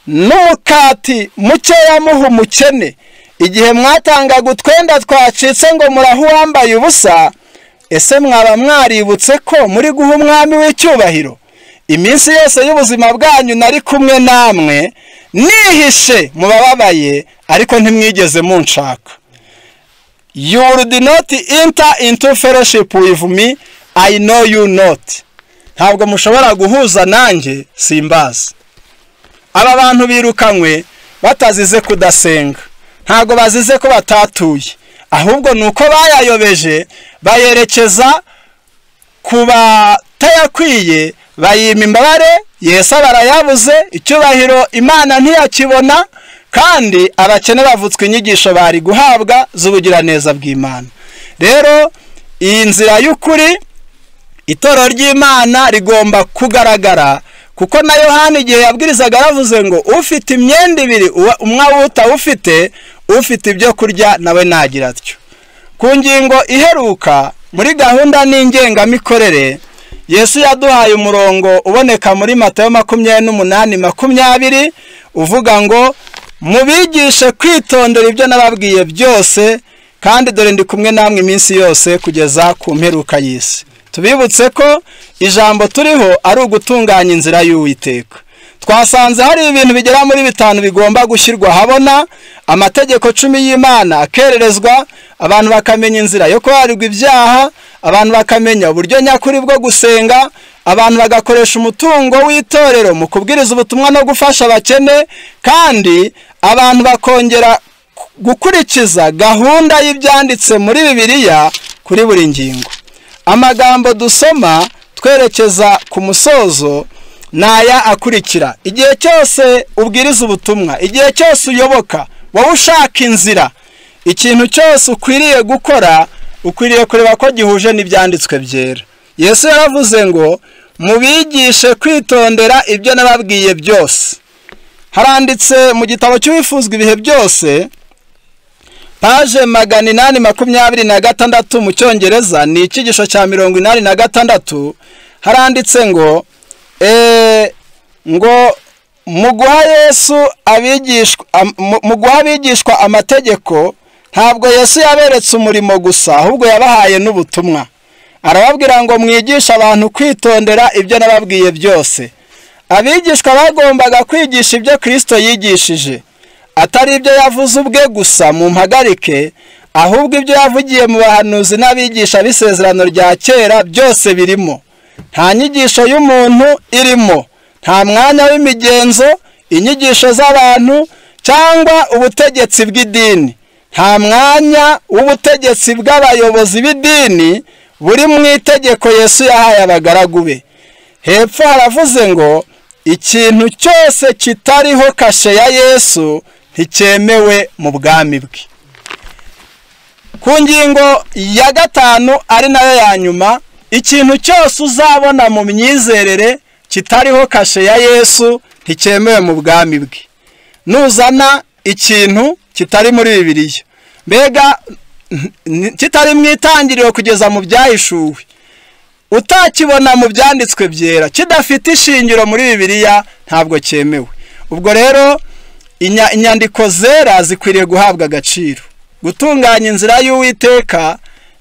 n'umukati mukeya muha umukene, igihe mwatangaga utwenda twacitse ngo murahe uwambaye ubusa, ese mwaba mwaributse ko muri guha umwami w'icyubahiro? Iminsi yose y'ubuzima bwanyu nari kumwe namwe, nihishe mu bababaye, ariko ntimwigeze munshaka. You would not enter into fellowship with me, I know you not. Ntabwo mushobora guhuza nanjye, simbazi. Aba bantu birukanywe batazize kudasenga, ntabwo bazize ko batatuye, ahubwo nuko bayayobeje bayerekeza ku batayakwiye, bayima imbabare, Yesu barayabuze, icyubahiro Imana ntiyakibona, kandi abakene bavutswe inyigisho bari guhabwa z'ubugiraneza bw'Imana. Rero iyi nzira y'ukuri, itorero ry'Imana rigomba kugaragara, kuko na Yohana igihe yabwirizaga aravuze ngo ufite imyenda ibiri umwe utawufite, ufite ibyo kurya nawe nagira atyo. Ku ngingo iheruka muri gahunda n'ingengamikorere, Yesu yaduhaye umurongo uboneka muri Matayo 28:20 uvuga ngo mubigishe kwitondera ibyo nababwiye byose, kandi dore ndi kumwe namwe iminsi yose kugeza ku mperuka y'isi. Tubibutse ko ijambo turiho ari ugutunganya inzira y'Uwiteka. Twasanze hari ibintu bigera muri 5 bigomba gushyirwa habona: amategeko 10 y'Imana akererezwa, abantu bakamenya inzira yo kubarirwa ibyaha, abantu bakamenya uburyo nyakuri bwo gusenga, abantu bagakoresha umutungo w'itorero mu kubwiriza ubutumwa no gufasha abakene, kandi abantu bakongera gukurikiza gahunda y'ibyanditse muri Bibiliya kuri buri ngingo. Amagambo dusoma twerekeza ku musozo naya akurikira: igihe cyose ubwiriza ubutumwa, igihe cyose uyoboka, wowe ushaka inzira, ikintu cyose ukwiriye gukora ukwiriye kureba ko gihuje n'ibyanditswe byera. Yesu yaravuze ngo mubigishe kwitondera ibyo nababwiye byose. Haranditse mu gitabo cy'Uwifuzwa ibihe byose, paje 826 mu Cyongereza, ni icyigisho cya 86, haranditse ngo ngo mu guha Yesu abigishwa, mu guha abigishwa amategeko, ntabwo Yesu yaberetse umurimo gusa, ahubwo yabahaye n'ubutumwa. Arababwira ngo mwigishe abantu kwitondera ibyo nababwiye byose. Abigishwa bagombaga kwigisha ibyo Kristo yigishije, atari ibyo yavuze ubwe gusa mu mpagarike, ahubwo ibyo yavugiye mu bahanuzi n'abigisha b'isezerano rya kera byose birimo. Nta nyigisho y'umuntu irimo, nta mwanya w'imigenzo, inyigisho z'abantu cyangwa ubutegetsi bw'idini. Nta mwanya w'ubutegetsi bw'abayobozi b'idini buri mu itegeko Yesu yahaye abagaragu be. Hepfo haravuze ngo ikintu cyose kitariho kashe ya Yesu nticyemewe mu bwami bwe. Ku ngingo ya 5 ari nayo ya nyuma, ikintu cyose uzabona mu myizerere kitariho kashe ya Yesu nticyemewe mu bwami bwe. Nuzana ikintu kitari muri Bibiliya, mbega kitari mu itangiriro kugeza mu byahishuwe, utakibona mu byanditswe byera, kidafite ishingiro muri Bibiliya, ntabwo cyemewe. Ubwo rero inyandiko zera zikwiriye guhabwa agaciro. Gutunganya inzira y'Uwiteka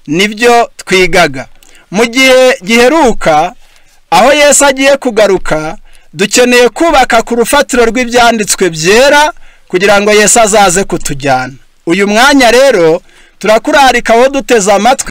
nibyo twigaga. Mu gihe giheruka aho Yesu agiye kugaruka, dukeneye kubaka ku rufatiro rw'ibyanditswe byera kugira ngo Yesu azaze kutujyana. Uyu mwanya rero turakurarika wo duteze amatwi.